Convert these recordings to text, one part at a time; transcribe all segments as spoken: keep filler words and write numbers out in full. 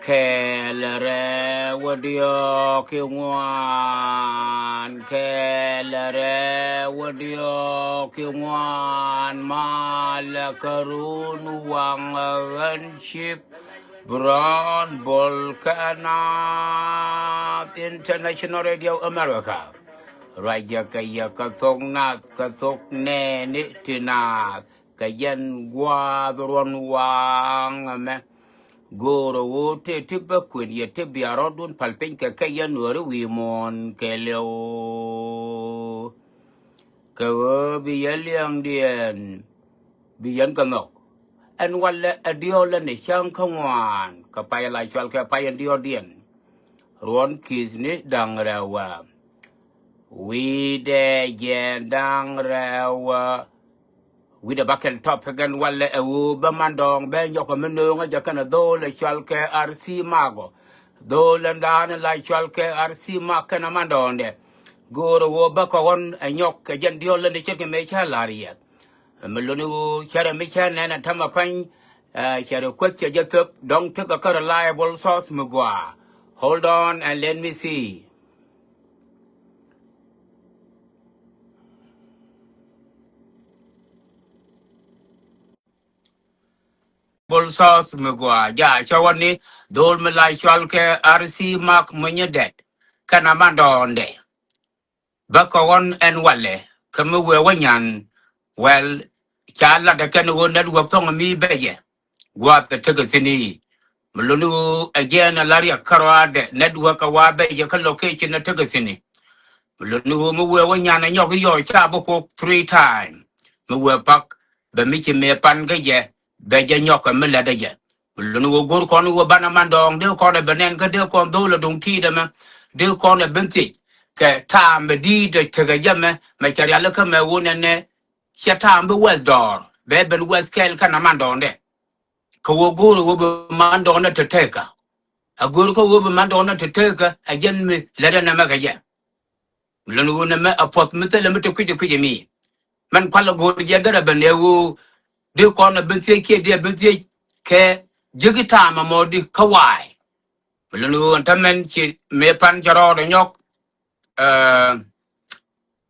Kɛl rɛw diɔ̱k i̱ ŋuan, kɛl rɛw diɔ̱k i̱ ŋuan, malɛ kärun waŋ ɣän cip Brown Bol kä Naath International Radio America. Ruacä kɛ yɛ kä thok nath, kä thok nɛɛni ti naath, kɛ yɛn gua̱a̱th ruɔ̱n waŋ ɛmɛ. Go̱o̱rä ɣöö tëë ti bä kuën yɛ ti bia rɔ̱dun päl piny kɛ kɛ yɛn wääri wi̱i̱ muɔ̱ɔ̱n kɛɛliw. Kɛ ɣöö bi yɛ liɛŋdiɛn bi yɛn kɛ nhɔk. Ɛn walɛ ɛ diɔ̱ɔ̱lä ni cäŋ kä ŋuan kɛ pay la cɔal kɛ pay ɛn diɔ̱ɔ̱diɛn. Ruɔ̱n ki̱th ni da̱ŋ rɛw ɛ. Wi̱i̱dɛ jɛ da̱ŋ rɛw ɛ. Wi̱cdɛ bä kɛl tɔp pekɛn walɛ ɛ ɣöö bä mandɔɔŋ bɛ nyɔk ɛ mi nööŋä jɛ kɛnɛ dho̱o̱l ɛ cɔal kɛ R C Mak ɔ. Dho̱o̱l ɛn da̱a̱n la cɔal kɛ R C Mak kɛnɛ mandɔɔŋdɛ. Go̱o̱rä ɣöö bä kɛ ɣɔn ɛ nyɔk kɛ jɛn diɔ̱ɔ̱l lä ni ce̱tkɛ mëë cä la̱r yɛ. Mi luni ɣöö cärɛ mi cä nɛn ɛ ta̱mɛ pa̱ny, ɛ, cärɛ kuäth cɛ jɛ thöp dɔ̱ŋ tekɛ kä reliable source mi gɔaa. Hold on and let me see. Bol source mi gua ja cä wä ni dhol mi la cɔal kɛ R C Mak mi nyi dɛt kɛn a mandɔɔndɛ. Bä kɛ ɣɔn ɛn walɛ kɛ mi wee wä nyan. Well, ca lat ɛ kɛn ɣöö network thɔŋ mi bɛcɛ. Guath ɛ tekɛ thi̱n i̱ mi luni ɣöö ɛ jɛɛn ɛ la riɛk kärɔaadɛ network ɛ wa bɛcɛ kä location ɛ tekɛ thi̱n i̱. Mi luni ɣöö mi wee wä nyan ɛ nyɔk i̱ yɔɔ ca bi kok three time. Mi wee pak bɛ mi ci mëë pan kä jɛ bɛ jɛ nyɔk kɛ mi lät ɛ jɛ. Mi luni ɣöö go̱r kɔn ɣöö banɛ mandɔɔŋ dee kɔn ɛ bɛ nɛn kä dee kɔn dho̱o̱l ɛ duŋ ti̱i̱t ɛmɛ dee kɔn ɛ ben thiec kɛ ta̱a̱ mɛ di̱i̱t ɛ tekɛ jɛ mɛ mɛ cɛ rial kä mɛ ɣöö nɛnɛ. Cɛ ta̱a̱ mi bi wɛth dɔɔr bɛ ben wɛth kɛɛl kɛnɛ mandɔɔŋdɛ. Kɛ ɣöö go̱o̱r ɣöö bi mandɔɔŋdɛ te tekä. A go̱o̱r kä ɣöö bi mandɔɔŋ nɔ te teekä a jɛn mi lätdä nɛmɛ kɛ jɛ. Mi lon ɣöö nɛmɛ a puɔth mi thilɛ mi te kui̱c kui̱c mi. Mɛn kualɛ go̱o̱r jɛ gärɛ ben ɛ ɣöö di kɔn a ben thiec kiɛ di a ben thiec kɛ ji̱ki ta̱a̱m ɛmɔ di kä wa̱a̱y. Mi lon ɣöö ɛn täämɛn ci mëë pan cɛ rɔɔdɛ nyɔk. Ɛ,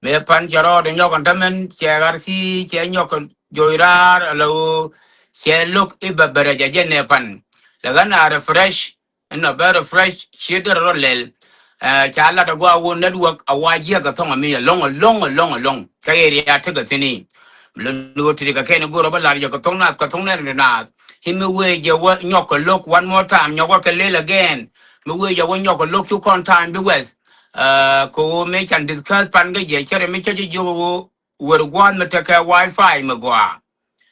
mëë pan cɛ rɔɔdɛ nyɔk ɛn täämɛn cɛ ɣar thi̱i̱ cɛ nyɔk kɛ joc raar ala ɣöö cɛ lo̱k i̱ bɛ bɛ rɛc a jɛn ɛ pan. Lɛ ɣän a refresh inɔ bɛ refresh cië derɛ rɔ lɛl. Ɛ, ca lat a gua wun network a wa jiɛk a thɔŋ a mi a lɔŋ a lɔŋ a lɔŋ a lɔŋ. Kä area tekɛ thi̱n i̱. Mi lon ni wä ti̱ti̱ kɛ kɛn go̱r a bä lar jɛ kɛ thɔŋ nath kɛ thɔŋ nɛn ri nath. I̱ mi wee jɛ wä nyɔk kɛ lo̱k one more time nyɔk wä kɛ lel again. Mi wee jɛ wä nyɔk kɛ lo̱k cu kɔn time bi wɛth. Ɛ, kɛ wä mi can discuss pan kɛ jɛ cɛ rɛ mi cä jɛ jiök wä wër gua̱a̱th mi tekɛ wifi mi gɔaa.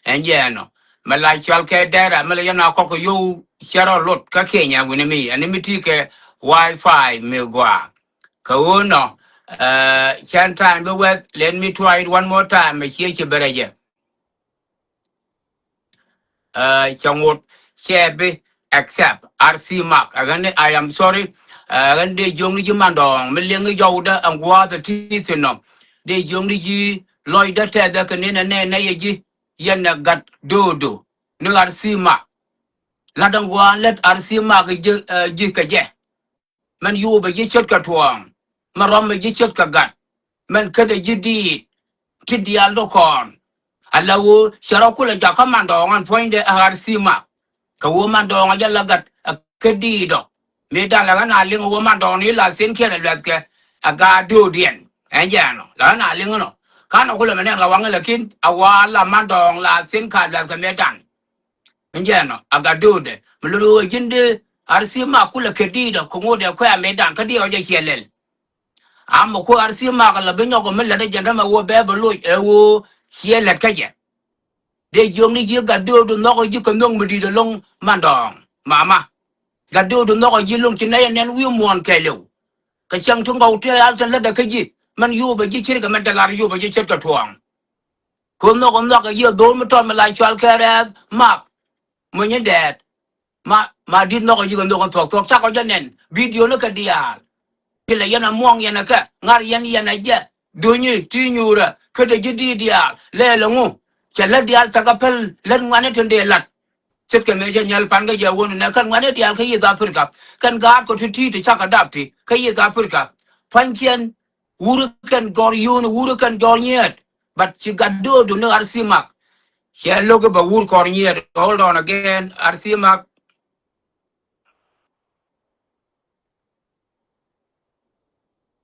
Ɛn jɛ ɛnɔ. Mi la cɔal kɛ dɛra mi la yɛn a kɔk kɛ yow cɛ rɔ lot kä Kenya wi̱ni mi ɛn mi ti kɛ wifi mi gɔaa. Kɛ ɣöö nɔ, ɛ, cɛn time bi wɛth, let me try it one more time, mi ciɛ ci bɛ rɛ jɛ. Ɛ, cɛ ŋot cɛ bi accept R C Mark. Ɛ ɣän ni, I am sorry. Ɛ ɣän dee jiökni ji̱ mandɔɔŋ mi liŋ i̱ jɔwdä ɛn gua̱a̱th ɛ ti thi̱n nɔ. Dee jiökni ji̱ lɔcdä tɛthɛ kɛ ni nɛ nɛ nɛ yɛ ji̱ yɛn ɛ gat do̱o̱do ni R C Mark. Lat ɛn gua̱a̱th lät R C Mark ji̱, ɛ, ji̱ kɛ jɛ. Mɛn yuupɛ ji̱ ce̱tkɛ tuɔɔŋ. Mɛn rɔmɛ ji̱ ce̱tkɛ gat. Mɛn kätdɛ ji̱ diit. Ti diaal dɔ̱kɔn. Ala ɣöö cɛ rɔ kulɛ jakä mandɔɔŋ ɛn puɔ̱nydɛ ɛ R C Mark. Kɛ ɣöö mandɔɔŋ ɛ jɛ la gat ɛ kä diit ɔ. Mëë da̱ŋ lɛ ɣän a liŋ ɣöö mandɔɔŋ ni la thi̱n kiɛn ɛ luɛthkɛ. Ɛ gaat do̱o̱diɛn. Ɛn jɛ ɛnɔ. La ɣän a liŋ ɛnɔ. Ka̱n ɛ kulɛ mɛ nɛn ɣä waŋä lakin a wa la mandɔɔŋ la thi̱n ka luɛthkɛ mëë da̱ŋ. Ɛn jɛ ɛnɔ a gat do̱o̱dɛ mi lon ɣöö ji̱n dee R C Mark kulɛ kɛ di̱i̱t ɔ kɛ ŋot ɛ kuɛ a mëë da̱ŋ kä diɛw jɛ ciɛ lɛl. A mɛ ku R C Mark la bi nyɔk ɔ mi lät ɛ jɛn räm ɛ ɣöö bɛ bɛ loc ɛ ɣöö ciɛ lät kä jɛ. Dee jiökni ji̱ gat do̱o̱du nhɔk ɛ ji̱ kɛ nhök mi di̱i̱t ɛlɔ̱ŋ mandɔɔŋ. Mama. Gat do̱o̱du nhɔk ɛ ji̱ lo̱ŋ ci nɛy ɛ nɛn wi̱i̱ muɔ̱ɔ̱n kɛɛliw. Kɛ cäŋ ti ŋɔw ti al tɛn lätdɛ kä ji̱. Mɛn yuupɛ ji̱ ce̱tkɛ mɛn te lar yuupɛ ji̱ ce̱tkɛ tuɔɔŋ. Kɛ nhɔk nhɔk kɛ yiëë dho̱o̱r mi tɔt mi la cɔal kɛ rɛɛth mak. Muny in dɛɛt. Ma, ma di̱t nhɔk kɛ yiëë kɛ nhɔk in thuɔ̱k thuɔ̱k cakɔ jɛ nɛn. Bidio ni kɛ diaal. Ti lɛ yɛn a muɔŋ yɛn a kɛ ŋa̱r yɛn yɛn a jɛ. Duny i̱ ti nyuurä kä dee ji̱ di̱i̱t diaal lɛɛl ɛŋu. Cɛ lät diaal cakɛ päl lät ŋuani tin dee la̱t. Ce̱tkɛ mëë jɛ nyɛl pan kä jɛ wun nɛ kɛn ŋuani diaal kä East Africa. Kɛn gaat kɔ ti ti̱i̱t ti cakɛ dap ti kä East Africa. Pua̱nykiɛn wur kɛn jɔr yun wur kɛn jɔr nyiet. But ci gat do̱o̱du ni R C Mark. Cɛ lo̱k i̱ bɛ wur kɔr nyiet. Hold on again, R C Mark.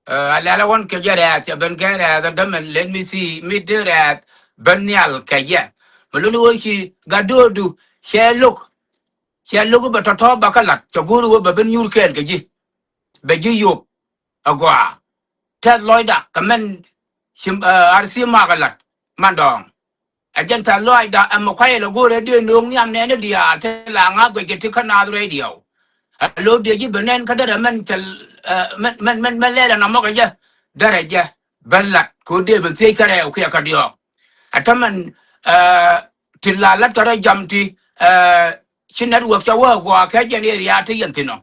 Ɛ, a lɛl a ɣɔn kɛ jɛ rɛɛth cɛ ben kɛ rɛɛth a dämɛn, let me see mi dee rɛɛth ben nhial kɛ jɛ. Mi luni wee ci gat do̱o̱du cɛ lo̱k. Cɛ lo̱k i̱ bɛ tɔ̱tɔ̱ bɛ kä la̱t cɛ go̱o̱r i̱ wee bɛ ben nyuur kɛɛl kɛ ji̱. Bɛ ji̱ yop. Agɔaa. Tɛth lɔcda kɛ mɛn ci, ɛ, R C Mark ɛ la̱t mandɔɔŋ. Ɛ jɛn tɛth lɔcda ɛmɛ kuayɛ lɛ go̱o̱rɛ dee no̱o̱ŋ nhiam nɛɛni diaal ti la ŋa̱ guɛc kɛ ti kä Naath Radio. Ɛ lo̱o̱ dee ji̱ ben nɛn kä derɛ mɛn cɛ, ɛ, mɛn, mɛn, mɛn, mɛn lɛl ɛn amɔkɛ jɛ derɛ jɛ ben la̱t kɛ ɣöö dee ben thiec kärɛw kiɛ kä diɔ̱ɔ̱k. Ɛ tämɛn, ɛ, ti la la̱t kɛ rɔ jam ti, ɛ, ci network cɛ wä gɔaa kɛ jɛn area ti yɛn thi̱n ɔ.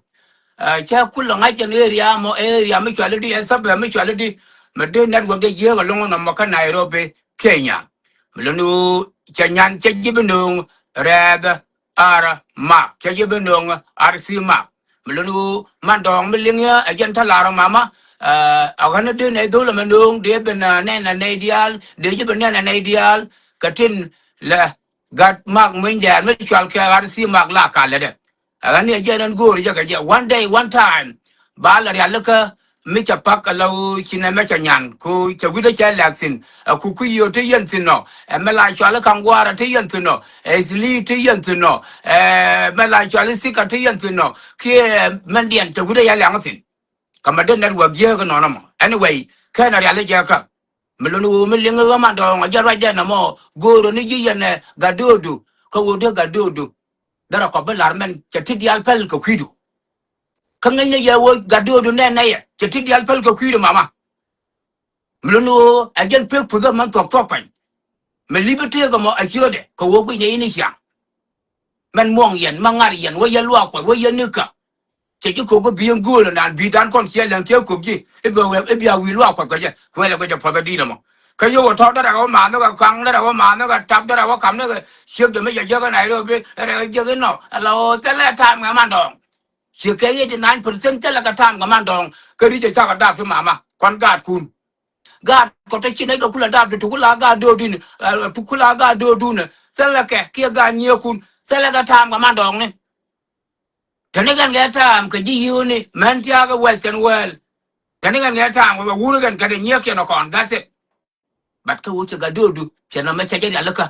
Ɛ, cɛ kulɛ ŋa̱c jɛn area mɔ area mi cuali di ɛ suburb mi cuali di mi di network di yiëëk ɛlɔŋ nɔmɔ kä Nairobi, Kenya. Mi loni cɛ nyan cɛ ji̱ bi nööŋ rɛɛth R Mark cɛ ji̱ bi nööŋ R C Mark. Mi loni mandɔɔŋ mi liŋ yä ɛ jɛn tä lar ɔ mama. Ɛ, a ɣän di nɛy dho̱l ɛmɛ nööŋ di ben, ɛ, nɛn ɛ nɛy diaal di ji̱ bi nɛn ɛ nɛy diaal kɛ tin lɛ gat mak muny dɛɛr mi cual kɛ ɣar thi̱i̱ mak la kalɛ dɛ. Ɛ ɣän ni ɛ jɛ nɛn go̱o̱r jɛ kɛ jɛ one day one time. Ba la rialikä mi cɛ pak ala ɣöö ci nɛmɛ cɛ nyan ko cɛ wi̱cdä cɛ lɛk thi̱n. Ɛ ku ku yiö ti yɛn thi̱n nɔ. Ɛ mɛ la cual i̱ kaŋ gua̱a̱rä ti yɛn thi̱n nɔ. Ɛ thili ti yɛn thi̱n nɔ. Ɛ mɛ la cual i̱ thika ti yɛn thi̱n nɔ. Kiɛ mɛn diɛn cɛ wi̱cdä yɛ lɛŋ thi̱n. Kä mɛ dee network jiääk inɔnɔ mɔ. Anyway, kɛn a rial i̱ jɛ kä. Mi luni ɣöö mi liŋ i̱ ɣä mandɔɔŋ a jɛ ruacdɛ nɔmɔ. Go̱o̱rä ni ji̱ yɛn ɛ gat do̱o̱du. Kä ɣöö dee gat do̱o̱du. Därɛ kɔ bi lar mɛn cɛ ti diaal päl kɛ kui̱du. Kä ŋäcnɛ yɛ ɣöö gat do̱o̱du nɛn nɛyɛ cɛ ti diaal päl kɛ kui̱du mama. Mi luni ɣöö ɛ jɛn pek puthä mɛn thuɔ̱k thuɔ̱k pany. Mi li̱pi tëëk ɛmɔ a ciötdɛ kɛ ɣöö guic nɛ in i̱ ciaŋ. Mɛn muɔ̱ŋ yɛn, mɛ ŋa̱r yɛn, wä yɛ luaak kuɔth, wä yɛ nikä. Cɛ ji̱ kok kä bi̱i̱ ɛn gööl ɛnan bi̱i̱ dan kɔn ciɛ lɛŋ kiɛ kok ji̱ i̱ bɛ wɛ i̱ bia wi̱i̱ luaak kuɔth kɛ jɛ kuɛlɛ kɛ jɛ puɔth ɛ di̱i̱t ɛmɔ. Kä yio̱w ɛ tɔ̱ därɛ wä ma̱a̱n ni kɛ kaŋ därɛ wä ma̱a̱n ni kɛ tap därɛ wä ka̱m ni kɛ ciek jɛ mi jɛ jiäk ɛ Nairobi ɛ rɛ jiäk inɔ ɛ la ɣöö thilɛ ta̱a̱m kɛ man dɔ̱ɔ̱ŋ. Ciek kɛ eighty nine percent thilɛ kɛ ta̱a̱m kɛ man dɔ̱ɔ̱ŋ kä ri̱c ɛ cakɛ dap ti mama kuan gaatkun. Gaat kɔ te ci nec kɛ kula dap ti kula gaat do̱o̱dun ti kula gaat do̱o̱dun thilɛ kɛ kiɛ gaat nyiekun thilɛ kɛ ta̱a̱m kɛ man dɔ̱ɔ̱ŋni. Teni kɛn kɛ ta̱a̱m kɛ ji̱ yiuni mɛn tia̱a̱ kɛ western world. Teni kɛn kɛ ta̱a̱m kɛ wuni kɛn kɛ ti nyiek kiɛn ɔ kɔn that's it. But kä wä ci gat do̱o̱du cɛ nɔmɛ cɛ jɛ rialikä.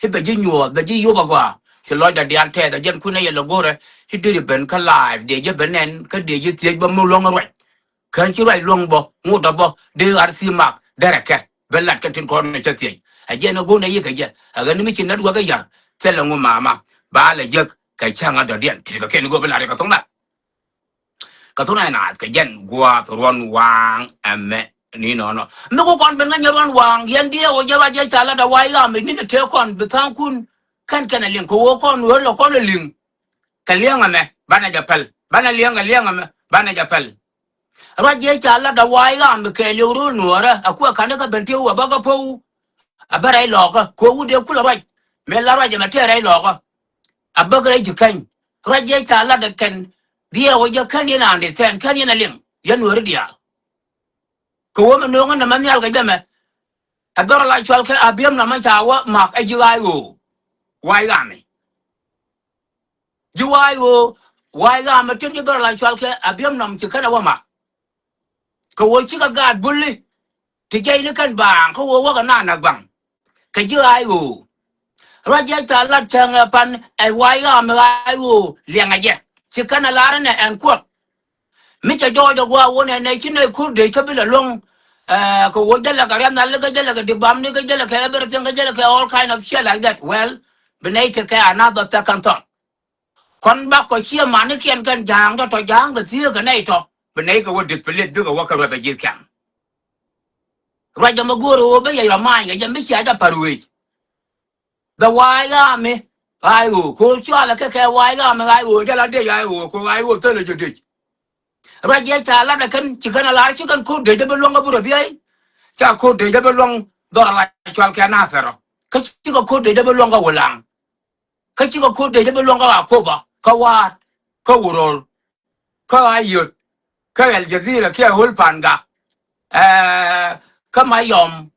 I̱ bɛ ji̱ nyuɔɔth bɛ ji̱ yop agɔaa. Ci lɔcdɛ diaal tɛth a jɛn kui̱n a yɛ lɛ go̱rɛ i̱ deri ben kä live dee jɛ ben nɛn kä dee ji̱ thiec bä mi luäŋ ruac. Kä ci ruac luäŋ bä ŋot a bä dee ar si mak derɛ kɛ ben lat kɛn tin kɔn ni cä thiec. A jɛn a go̱n a yik a jɛ a ɣän mi ci network a yar thilɛ ŋu mama ba lɛ jek kɛ cäŋ a dɔ̱diɛn ti kɛ kɛn go̱ ben lat kɛ thoŋ na. Kä thun ɛ naath kɛ jɛn gua̱a̱th ruɔn waaŋ ɛmɛ ni nɔnɔ. Mi ku kɔn ben ŋäc nyɛ ruɔn waaŋ yɛn diɛɛk wä jɛ ruac jɛ ca lat a wa̱a̱ i̱ ɣaam ni ni tëë kɔn bi tha̱a̱ŋkun. Kɛn kɛn ɛ liŋ kɛ wä kɔn wä lɔ kɔn ɛ liŋ. Kɛ liɛŋ ɛmɛ banɛ jɛ pɛl banɛ liɛŋ kɛ liɛŋ ɛmɛ banɛ jɛ pɛl. Ruac jɛ ca lat a wa̱a̱ i̱ ɣaam mi kɛɛl yɛ wä ro̱l nuɔɔrä a kuɛ ka̱n i̱ kä ben tëë wä bä kä po̱w. A bä rɛy lɔɔkä kɛ wä wut dee kulɛ ruac. Mëë la ruac ɛmɛ tëë rɛy lɔɔkä. A bäk rɛy ji̱ käny ruac jɛ ca lat ɛ kɛn diɛɛk wä jɛ kän yɛn a understand kän yɛn a liŋ yɛn nuɔri diaal. Kɛ wä mi no̱o̱ŋä nɛmɛ nhial kɛ jɛ mɛ. Ɛ dhɔr la cual kɛ a biɛm nɔmɔ ca wä mak ɛ ji̱ ɣaac ɣöö wa̱a̱c ɣaamɛ. Ji̱ wa̱a̱c ɣöö wa̱a̱c ɣaamɛ tin ji̱ dhɔr la cual kɛ a biɛm nɔm ci känɛ wä mak. Kɛ wä cikɛ gaat buli ti jɛy ni kɛn baaŋ kä wä wäkɛ naanak baŋ. Kɛ ji̱ ɣaac ɣöö ruac jɛ ca lat cäŋ ɛ pan ɛ wa̱a̱c ɣaamɛ ɣaac ɣöö liɛŋɛ jɛ ci känɛ lar ɛnɛ ɛn kuɔth. Mi cɛ jɔɔc ɛ gua̱a̱ wun ɛn nɛy ci nɛy ko̱r dec kä bi lɛ luäŋ. Kɛ wä jälɛ kɛ riam nhali kä jälɛ kɛ dibamni kä jälɛ kɛ everything kä jälɛ kɛ all kind of shit like that well. Bi nɛy tekɛ another second thought. Kɔn bak kɔ ciɛ manikiɛn kɛn ja̱a̱ŋ tɔ̱ tɔ̱ ja̱a̱ŋ kɛ thieek kɛ nɛy tɔ̱ bi nɛy kɛ wä displaced bikɛ wä kɛ ruɛp ɛ ji̱th kɛm. Ruac jɛ mɛ go̱o̱r ɣöö bä yɛ rɔ ma̱a̱ny kɛ jɛ mi cia jɛ pa̱r wec. The White Army ɣaac ɣöö ko̱ cualɛ kɛ kɛ White Army ɣaac ɣöö jɛ la dec ɣaac ɣöö ko̱ ɣaac ɣöö thilɛ jɛ dec. Ruac jɛ ca lat ɛ kɛn ci kɛn a lar ci kɛn ko̱r dec jɛ bi luäŋ kä bi rɔ biɛy. Ca ko̱r dec jɛ bi luäŋ dhɔr a la cual kɛ nathɛrɔ kä ci kɛ ko̱r dec jɛ bi luäŋ kä wulaŋ. Kä ci kɛ ko̱r dec jɛ bi luäŋ kä Akoba kä Waat kä Wuror. Kä Ayot kä Al Jazeera kiɛ Hol Panga. Kä Mayɔm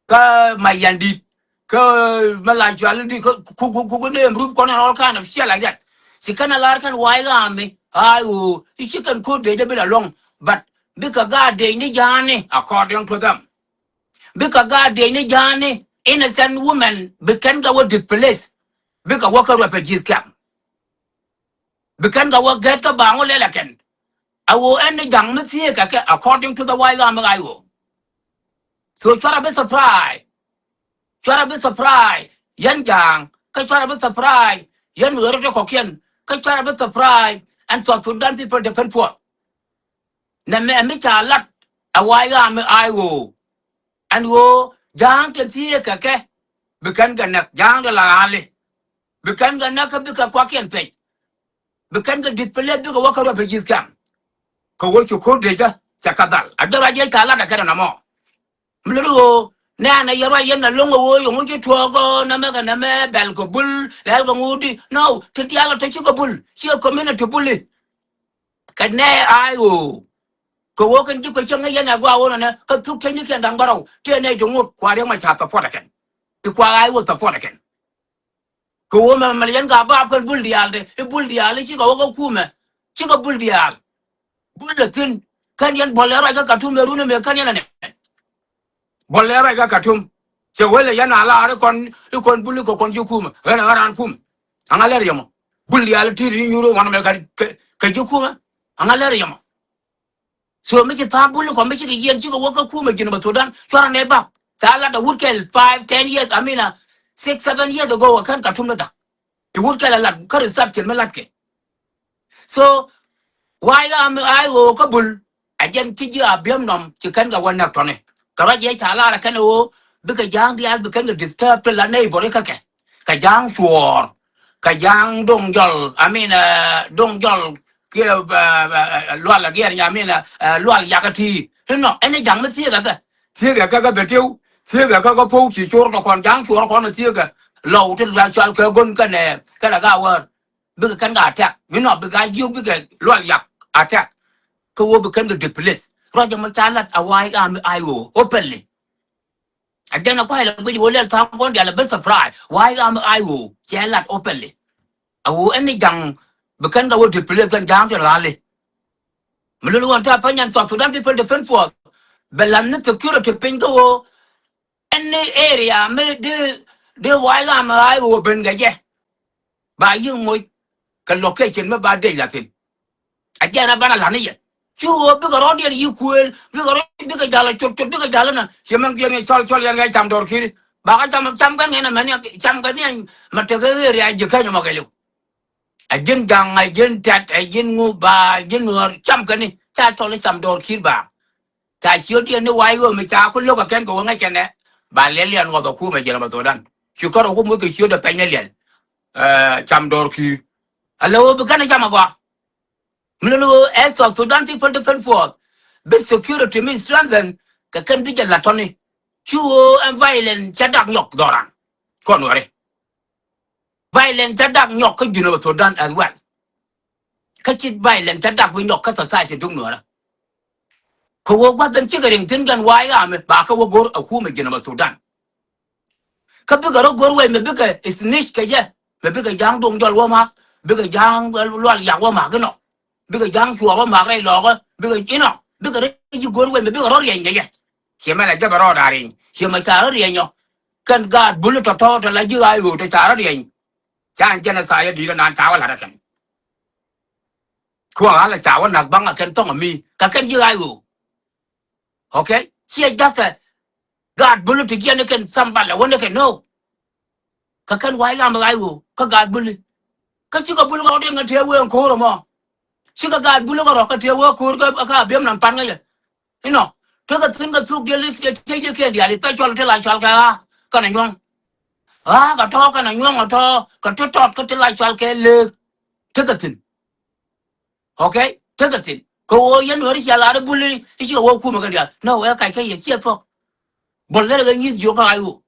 kä Mayandit kä Malacual di kä kuku kuku name rup kɔn and all kind of shit like that. Ci kɛn a lar kɛn White Army ɣaac ɣöö i̱ ci kɛn ko̱r dec jɛ bi la luäŋ. But bikɛ gaat dec ni ja̱a̱ni according to them. Bikɛ gaat dec ni ja̱a̱ni innocent women bi kɛn kɛ wä displace. Bikɛ wä kä ruɛpɛ ji̱th kɛm. Bi kɛn kɛ wä gɛt kä baaŋ wä lɛl ɛ kɛn. A ɣöö ɛn ni ja̱ŋ mi thieek kɛ kɛ according to the White Army ɣaac ɣöö. So cuarɛ bi surprise. Cuarɛ bi surprise yɛn ja̱a̱ŋ kä cuarɛ bi surprise yɛn nueeri ti kɔ̱kiɛn kä cuarɛ bi surprise and South Sudan people depend puɔth. Nɛmɛ mi ca lat a White Army ɣaac ɣöö. Ɛn ɣöö ja̱a̱ŋ te thieek kɛ kɛ bi kɛn kɛ näk ja̱a̱ŋ te la ɣa̱li. Bi kɛn kɛ näk kä bikɛ kuakiɛn pec. Bi kɛn kɛ displaced bikɛ wä kä ruɛpɛ ji̱th kɛm. Kɛ wä ci ko̱r dec kä cɛ kɛ dhal a jɔr a jiɛc ka lat a kɛn ɛn ɛmɔ. Mi lot ɣöö nɛɛnɛ yɛ ruac yɛn ɛlɔ̱ŋ ɛ ɣöö yɛ ŋu ci tuɔɔk ɔ nɛmɛ kɛ nɛmɛ bɛl kɛ bul lɛl kɛ ŋut di no ti diaal ɔ te ci kɛ bul ci ɛ community buli. Kɛ nɛy ɣaac ɣöö kɛ ɣöö kɛn ji̱ kuec cäŋ ŋäc yɛn ɛ gua̱a̱ ɣöö nɔnɛ kä thuk cäŋ ni kiɛn da̱ŋ bärɔw tëë nɛy ti ŋot kua riɛk ma ca support ɛ kɛn. Ti kua ɣaac ɣöö support ɛ kɛn. Kɛ ɣöö mɛmɛ mɛl yɛn ka baap kɛn bul diaal te i̱ bul diaal i̱ cikɛ wä kä kumɛ. Cikɛ bul diaal. Bul ɛ thi̱n kɛn yɛn buɔl ɛ ruac kä Katum ɛ run ɛmɛ kɛn yɛn ɛ nɛn. Buɔl ɛ ruac kä Katum cɛ wee lɛ yɛn a laar i̱ kɔn i̱ kɔn bul i̱ kɛ kɔn ji̱ kumɛ ɣän ɛ ɣän raan kumɛ. Aŋa lɛr yɛ mɔ bul diaal i̱ ti̱i̱t i̱ nyuur i̱ wanɛ mɛ kɛ kɛ ji̱ kumɛ. Aŋa lɛr yɛ mɔ. So mi ci tha̱a̱ŋ bul i̱ kɔn mi cikɛ yiɛn cikɛ wä kä kumɛ ji̱n bä Thudan cuarɛ nɛ bap. Ca lat a wut kɛl five ten years I mean a six seven years ago a kän Katum ni da̱k. Ti wut kɛl a lat kä reception mi latkɛ. So wa̱a̱ i̱ ɣa̱a̱ mi ɣaa̱ i̱ ɣöö kä bul a jɛn ci ji̱ a biäm nɔm ci kɛn kɛ wä näk tɔ̱ni. Kɛ ruac yɛ ca lar a kɛn ɣöö bikɛ ja̱a̱ŋ diaal bi kɛn kɛ disturb ti la neighbor i̱ kä kɛ kɛ ja̱a̱ŋ cuɔɔr kɛ ja̱a̱ŋ do̱ŋ jɔl I mean do̱ŋ jɔl kiɛ, ɛ, ɛ, ɛ, Lual Agiɛr Nyamin, ɛ, ɛ, Lual Yak ɛ ti. Inɔ, ɛn i̱ ja̱ŋ mi thiekɛ kɛ. Thiekɛ kɛ kɛ Bentiu. Thiekɛ kɛ kɛ Pow ci cor tɔ kɔn ja̱ŋ cuɔr kɔn thiekɛ. Lɔw ti lual cual kɛ gon kɛnɛ, kɛnɛ Gawär. Bikɛ kɛn kɛ attack. Inɔ, bikɛ a jiök bikɛ Lual Yak attack. Kä wä bi kɛn kɛ displace. Ruac ɛmɔ ca lat a White Army I O openly. A jɛn a kuay la guic wä lɛl tha̱a̱ŋ kɔn dial a ben surprise. White Army I O cɛ lat openly. A wä ɛn ni ja̱ŋ bi kɛn kɛ wä displace kɛn ja̱a̱ŋ ti rali. Mi lul wan ta pɛn yan South Sudan People Defense Force. Bɛ lat ni security piny kä wä ɛn ni area mi di, di White Army I O ben kɛ jɛ. Ba yi̱ ŋoc kɛ location mi ba dec la thin. A jɛn a banɛ la̱t ni yɛ. Cu ɣöö bikɛ rɔ̱diɛn yi̱ kuëël, bikɛ rɔ̱, bikɛ ja̱l a cot cot, bikɛ ja̱l a nä. Ci mɛn jiɛn cɔl cɔl yɛn ŋɛc cam dɔɔr ki̱i̱t. Ba kä cam, cam kɛn ŋɛn a mɛn cam kɛ ni ma tek ɣöö ria ji̱ käny mɔ kɛ li̱w. A ji̱n gaŋ, a ji̱n tɛt, a ji̱n ŋu ba, a ji̱n nuɔ̱ɔ̱r cam kɛ ni. Ca cɔl i̱ cam dɔɔr ki̱i̱t ba. Ca ciötdiɛn ni wa̱i̱ ɣöö mi ca ku lo̱k a kɛn kɛ wä ŋäc kɛn ɛ. Ba liɛl yɛn ŋɔth a kumɛ jiɛn a ba thodan. Ci kɔr a ku muc kɛ ciöt a pɛny ni liɛl. Ɛ, cam dɔɔr ki̱i̱t. A lɛ ɣöö bi kɛn a cam a gɔaa. Mi lɛ ɣöö ɛ South Sudan People Defense Force bi security mi strengthen kɛ kɛn bi jɛ la̱t tɔ̱ni. Cu ɣöö ɛn violence cɛ dak nyɔk dhɔran. Kɔn wɛri. Violence cɛ dak nyɔk kä Junub Sudan as well. Kä ci violence cɛ dak bi nyɔk kä society duŋ nuɔrä. Kɛ ɣöö gua̱th ɛn cikɛ riŋ thi̱n kɛn White Army ba kä wä go̱r a kumɛ Junub Sudan. Kä bikɛ rɔ go̱r wec mi bikɛ snitch kɛ jɛ, mi bikɛ ja̱a̱ŋ duŋ jɔl wä ma̱a̱k, bikɛ ja̱a̱ŋ lual yak wä ma̱a̱k inɔ, bikɛ ja̱a̱ŋ cuɔɔr wä ma̱a̱k rɛy lɔɔkä, bikɛ inɔ, bikɛ rɔ ji̱ go̱r wec mi bikɛ rɔ riɛny kɛ jɛ. Ciɛ mɛ la jɛ bɛ rɔɔd a riɛny, ciɛ mɛ ca rɔ riɛny ɔ. Kɛn gaat bul tɔ̱tɔ̱ tɛ la ji̱ ɣaac ɣöö tɛ ca rɔ riɛny. Ca ɛn jɛn ɛ thaayä di̱i̱t ɛnan ca wä la̱t ɛ kɛn. Kuɔk ɣa̱l ɛ ca wä nak baŋ ɛ kɛn thɔŋ ɛ mi kɛ kɛn ji̱ ɣaac ɣöö. Okay? Ciɛ ja̱thɛ gaat bul ti jiɛn ni kɛn thambal ɛ wä ni kɛn no. Kä kɛn wa̱i̱ ɣam ɣaac ɣöö kä gaat buli. Kä cikɛ bul kɛ rɔ̱ diɛn kɛ tëë wee ɛn ko̱o̱r ɛmɔ. Cikɛ gaat bul kɛ rɔ̱ kɛ tëë wee ko̱o̱r kä, kä Abiɛm Nam pan ŋäcɛ. Inɔ, tekɛ thi̱n kɛ thuk diɛl i̱ tëë ji̱ kiɛn diaal i̱ thɔc cɔl ti la cɔal kɛ ɣa̱a̱ kɛnɛ nyuɔ̱ŋ. Ɣa̱a̱ kɛ tɔ̱ kɛnɛ nyuɔ̱ŋ ɛ tɔ̱ kɛ ti tɔt kä ti la cɔal kɛ lëëk. Tekɛ thi̱n. Okay? Tekɛ thi̱n. Kɛ ɣöö yɛn nuɛɛri cia lar i̱ buli i̱ cikɛ wä kumɛ kɛ diaal. Nɔ wee kac kä yɛ ciɛ thuɔ̱k. Bol lɛr kɛ nyi̱th jiök kä ɣaac ɣöö.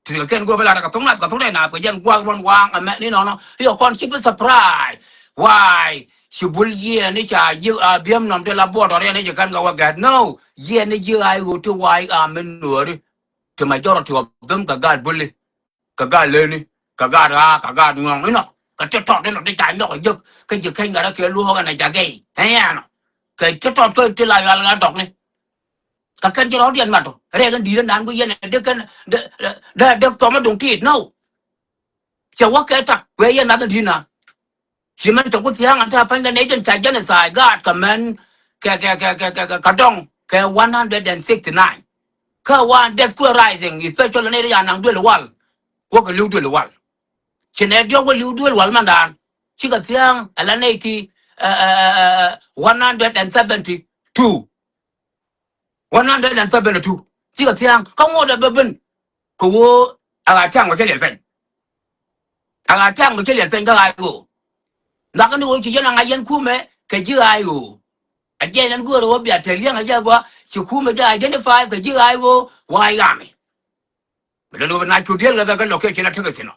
Ti kɛ kɛn go̱o̱p ɛ lat kɛ thoŋ nath kɛ thoŋ nath kɛ jɛn gua̱a̱th ruɔ̱n waaŋ ɛmɛ ni nɔnɔ i̱ ɛ kɔn ci bi surprise. Why? Ci bul yiëë ni ca ji̱ Abiɛm Nam ti la buɔt ɔ riɛn i̱ ci kɛn kɛ wä gɛ̈t. No. Yiëë ni ji̱ ɣaac ɣöö ti wa̱i̱ a mi nuɔɔri. Ti majority of them kɛ gaat buli. Kɛ gaat leni. Kɛ gaat ɣa̱a̱ kɛ gaat nyuɔ̱ŋ inɔ. Kɛ ti tɔt inɔ ti ca nyɔk ɛ jek. Kä ji̱ keny gat ɛ kɛ luɔ̱ɔ̱k ɛn ɛ ca gɛy. Ɛn yɛn ɔ. Kɛ ti tɔt kä ti la yual ɣa̱a̱ dɔkni. Kä kɛn ci rɔ̱diɛn mat ɔ rɛɛk ɛn di̱i̱t ɛn naan ku yɛn ɛ dek kɛn dek thɔm ɛ duŋ tiit nɔw. Cɛ wä kɛ tak kuɛ yɛn nath ɛn di̱i̱t naan. Ci mɛn cɛ ku thia̱a̱ŋ ɛn ta̱a̱ pa̱ny kɛ nɛy jɛn ca genocide gaat kɛ mɛn kɛ kɛ kɛ kɛ kɛ kɛ dɔŋ kɛ one hundred and sixty nine. Kä wan death kuɛ rising especially nɛy ti ca naŋ duël wal. Wä kɛ li̱w duël wal. Ci nɛy diɔ̱k wä li̱w duël wal mɛn daan. Cikɛ thia̱a̱ŋ ala nɛy ti one hundred and seventy two. One hundred and seventy two. Cikɛ thia̱a̱ŋ kä ŋot ɛ bä ben. Kɛ ɣöö a ɣaa tiaŋ mɛ cä liɛl pɛny. A ɣaa tiaŋ mɛ cä liɛl pɛny kä ɣaac ɣöö. Nhɔakä ni ɣöö ci yɛn a ŋa̱c yɛn kumɛ kɛ ji̱ ɣaac ɣöö. A jiɛc nɛn göörä ɣöö bia te liɛŋ a jɛ gɔaa ci kumɛ jɛ identify kɛ ji̱ ɣaac ɣöö wa̱a̱ yamɛ. Bɛ lɛ lo̱p na cu diel kɛ kɛ location a tekɛ thin ɔ.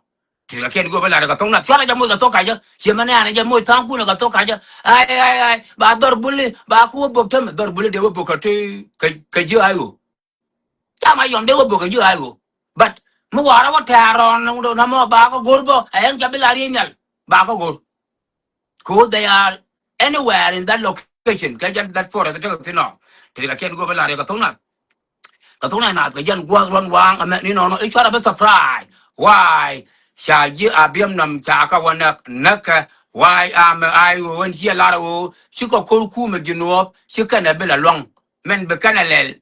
Ti kɛ kiɛn go̱o̱p ɛ lar kɛ thok na thiara jɛ moc kɛ thok kacä. Ciɛ mɛ nɛ̈ɛ̈n jɛ moc tha̱a̱ŋ kun kɛ thok kacä. Ai ai ai ba dhɔr buli ba ku wä bok tämɛ dhɔr buli dee wä bok kɛ ti kɛ ji̱ ai ɣöö. Ca ma yɔm dee wä bok kɛ ji̱ ai ɣöö. But mi wa̱a̱rä wä tɛ̈r rɔɔn na mɔ ba kɛ go̱r bä ɛ ɛn ca bi la riey nhial ba kɛ go̱r. Cause they are anywhere in that location. Kɛ jɛn that forest tekɛ thin ɔ. Ti kɛ kiɛn go̱o̱p ɛ lar kɛ thok na. Kɛ thok na nath kɛ jɛn gua̱th ruɔ̱n waaŋ ɛmɛ ni nɔnɔ i̱ cuarɛ bi surprise. Why? Ca ji̱ Abiɛm Nam ca kɛ wä näk näkɛ. Why? Amɛ ai ɣöö ɛn ciɛ lar ɣöö cikɛ ko̱r kumɛ ji̱ nuɔɔp ci kɛnɛ bi la luaŋ. Mɛn bi kɛnɛ lɛl.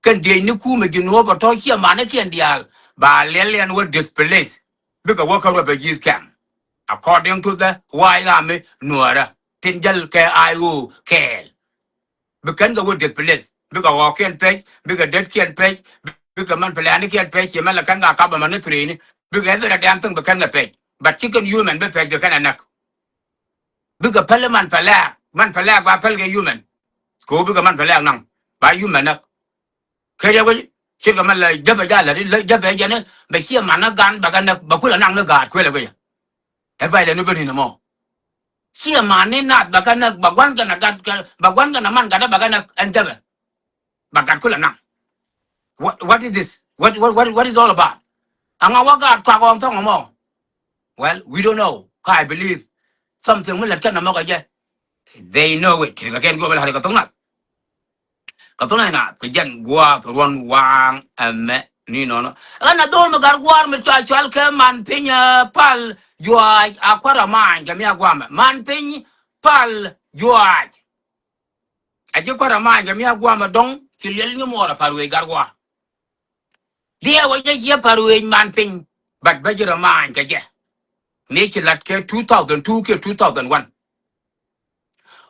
Kɛn diecni kumɛ ji̱ nuɔɔp ɛ tɔ̱ ciɛ manikiɛn diaal ba liɛl ɛn wä displace. Bikɛ wä kä refugees camp. According to the White Army nuɔɔrä tin jäl kɛ I O kɛɛl. Bi kɛn kɛ wä displace bikɛ ɣɔɔkiɛn pec bikɛ detkiɛn pec bikɛ mɛn planikiɛn pec ci mɛn lɛ kɛn kɛ kap ɛmɛ ni threeni bikɛ every damn thing bi kɛn kɛ pec. But ci kɛn human bi pec bi kɛn ɛ näk. Bikɛ päl i̱ man pɛ lɛɛk, man pɛ lɛɛk ba päl kɛ human. Kɛ ɣöö bikɛ man pɛ lɛɛk naŋ ba human näk. Kɛ riɛk wec ce̱tkɛ mɛ lɛ jäpɛ jal lät i̱ lä jäpɛ jɛn i̱ bɛ ciɛ man ni gan bɛ kɛ näk bɛ kulɛ naŋ ni gaat kuëlɛ wecä. Ɛ violence ni ben in mɔ. Ciɛ man ni naath bɛ kɛ näk bɛ gua̱n kɛnɛ gat bɛ gua̱n kɛnɛ man gat bɛ kɛ näk ɛn jäpɛ. Bɛ gat kulɛ naŋ. What, what is this? What, what, what, what is all about? Aŋa wä gaat kɔak ɣɔŋ thɔŋ ɛmɔ. Well, we don't know. Ka I believe something mi lät kɛn ɛmɔ kɛ jɛ. They know it. Ti kɛ kɛn guɔ bɛ la̱r kɛ thok nath. Kɛ thok nath kɛ jɛn gua̱a̱th ruɔ̱n waaŋ ɛmɛ ni nɔnɔ. Ɛn a dhol mi gat gua̱a̱r mi cua cual kɛ man piny ɛ pal juaac a kua̱r a maany kɛ mi a guamɛ. Man piny pal juaac. A ji̱ kua̱r a maany kɛ mi a guamɛ dɔ̱ŋ ci liɛl nyi muɔɔr a pal wec gat gua̱a̱r. Diɛɛwä jɛ ciɛ pär wec man piny, but bä ji̱ rɔ maany kɛ jɛ. Mëë ci la̱t kɛ two thousand two kiɛ two thousand one.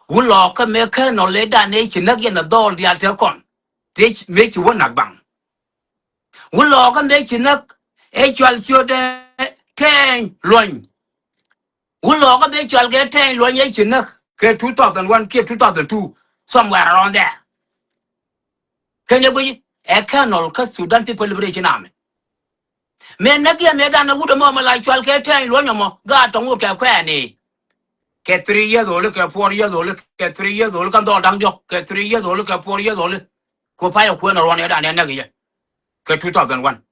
Wä lɔɔkä mëë kä nɔ lɛ dan ëë ci näk yɛn a dhɔɔl diaal te kɔn. Mëë ci wä nak baŋ. Wä lɔɔkä mëë ci näk ëë cual ciötdɛ Tɛɛny Luɔny. Wä lɔɔkä mëë cual kɛ Tɛɛny Luɔny ëë ci näk kɛ two thousand one kiɛ two thousand two, somewhere around there. Kɛn yɛ guic ɛ Colonel kä Sudan People Liberation Army. Mëë näk yɛ mëë dan wut ɛmɔ mɛ la cual kɛ Tɛɛny Luɔny ɛmɔ gaat tɔŋ wut kɛ kuɛɛni. Kɛ three years old, kɛ four years old, kɛ three years old, kɛ dhɔl da̱ŋ diɔ̱k, kɛ three years old, kɛ four years old. Ku payɛ kuɛn ruɔ̱n yɛ dan yɛ näk yɛ. Kɛ two thousand one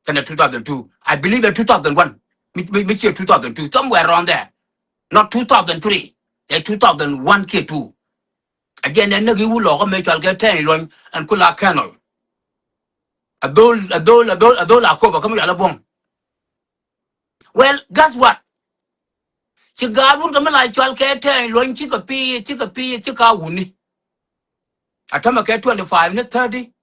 kɛnɛ two thousand two. I believe ɛ two thousand one. Mi, mi, mi ciɛ two thousand two, somewhere around there. Not two thousand three. Ɛ two thousand one kiɛ two. A jɛn ɛ näk i̱ wä lɔɔkä mëë cual kɛ Tɛɛny Luɔny ɛn ku la Colonel. A dhol, a dhol, a dhol, a dhol a kopä kä mi cual a buɔ̱ŋ. Well, guess what? Ci gaat wut kɛ mi la cual kɛ Tɛɛny Luɔny cikɛ pi̱i̱th, cikɛ pi̱i̱th, cikɛ wuni. A tämɛ kɛ twenty five ni thirty,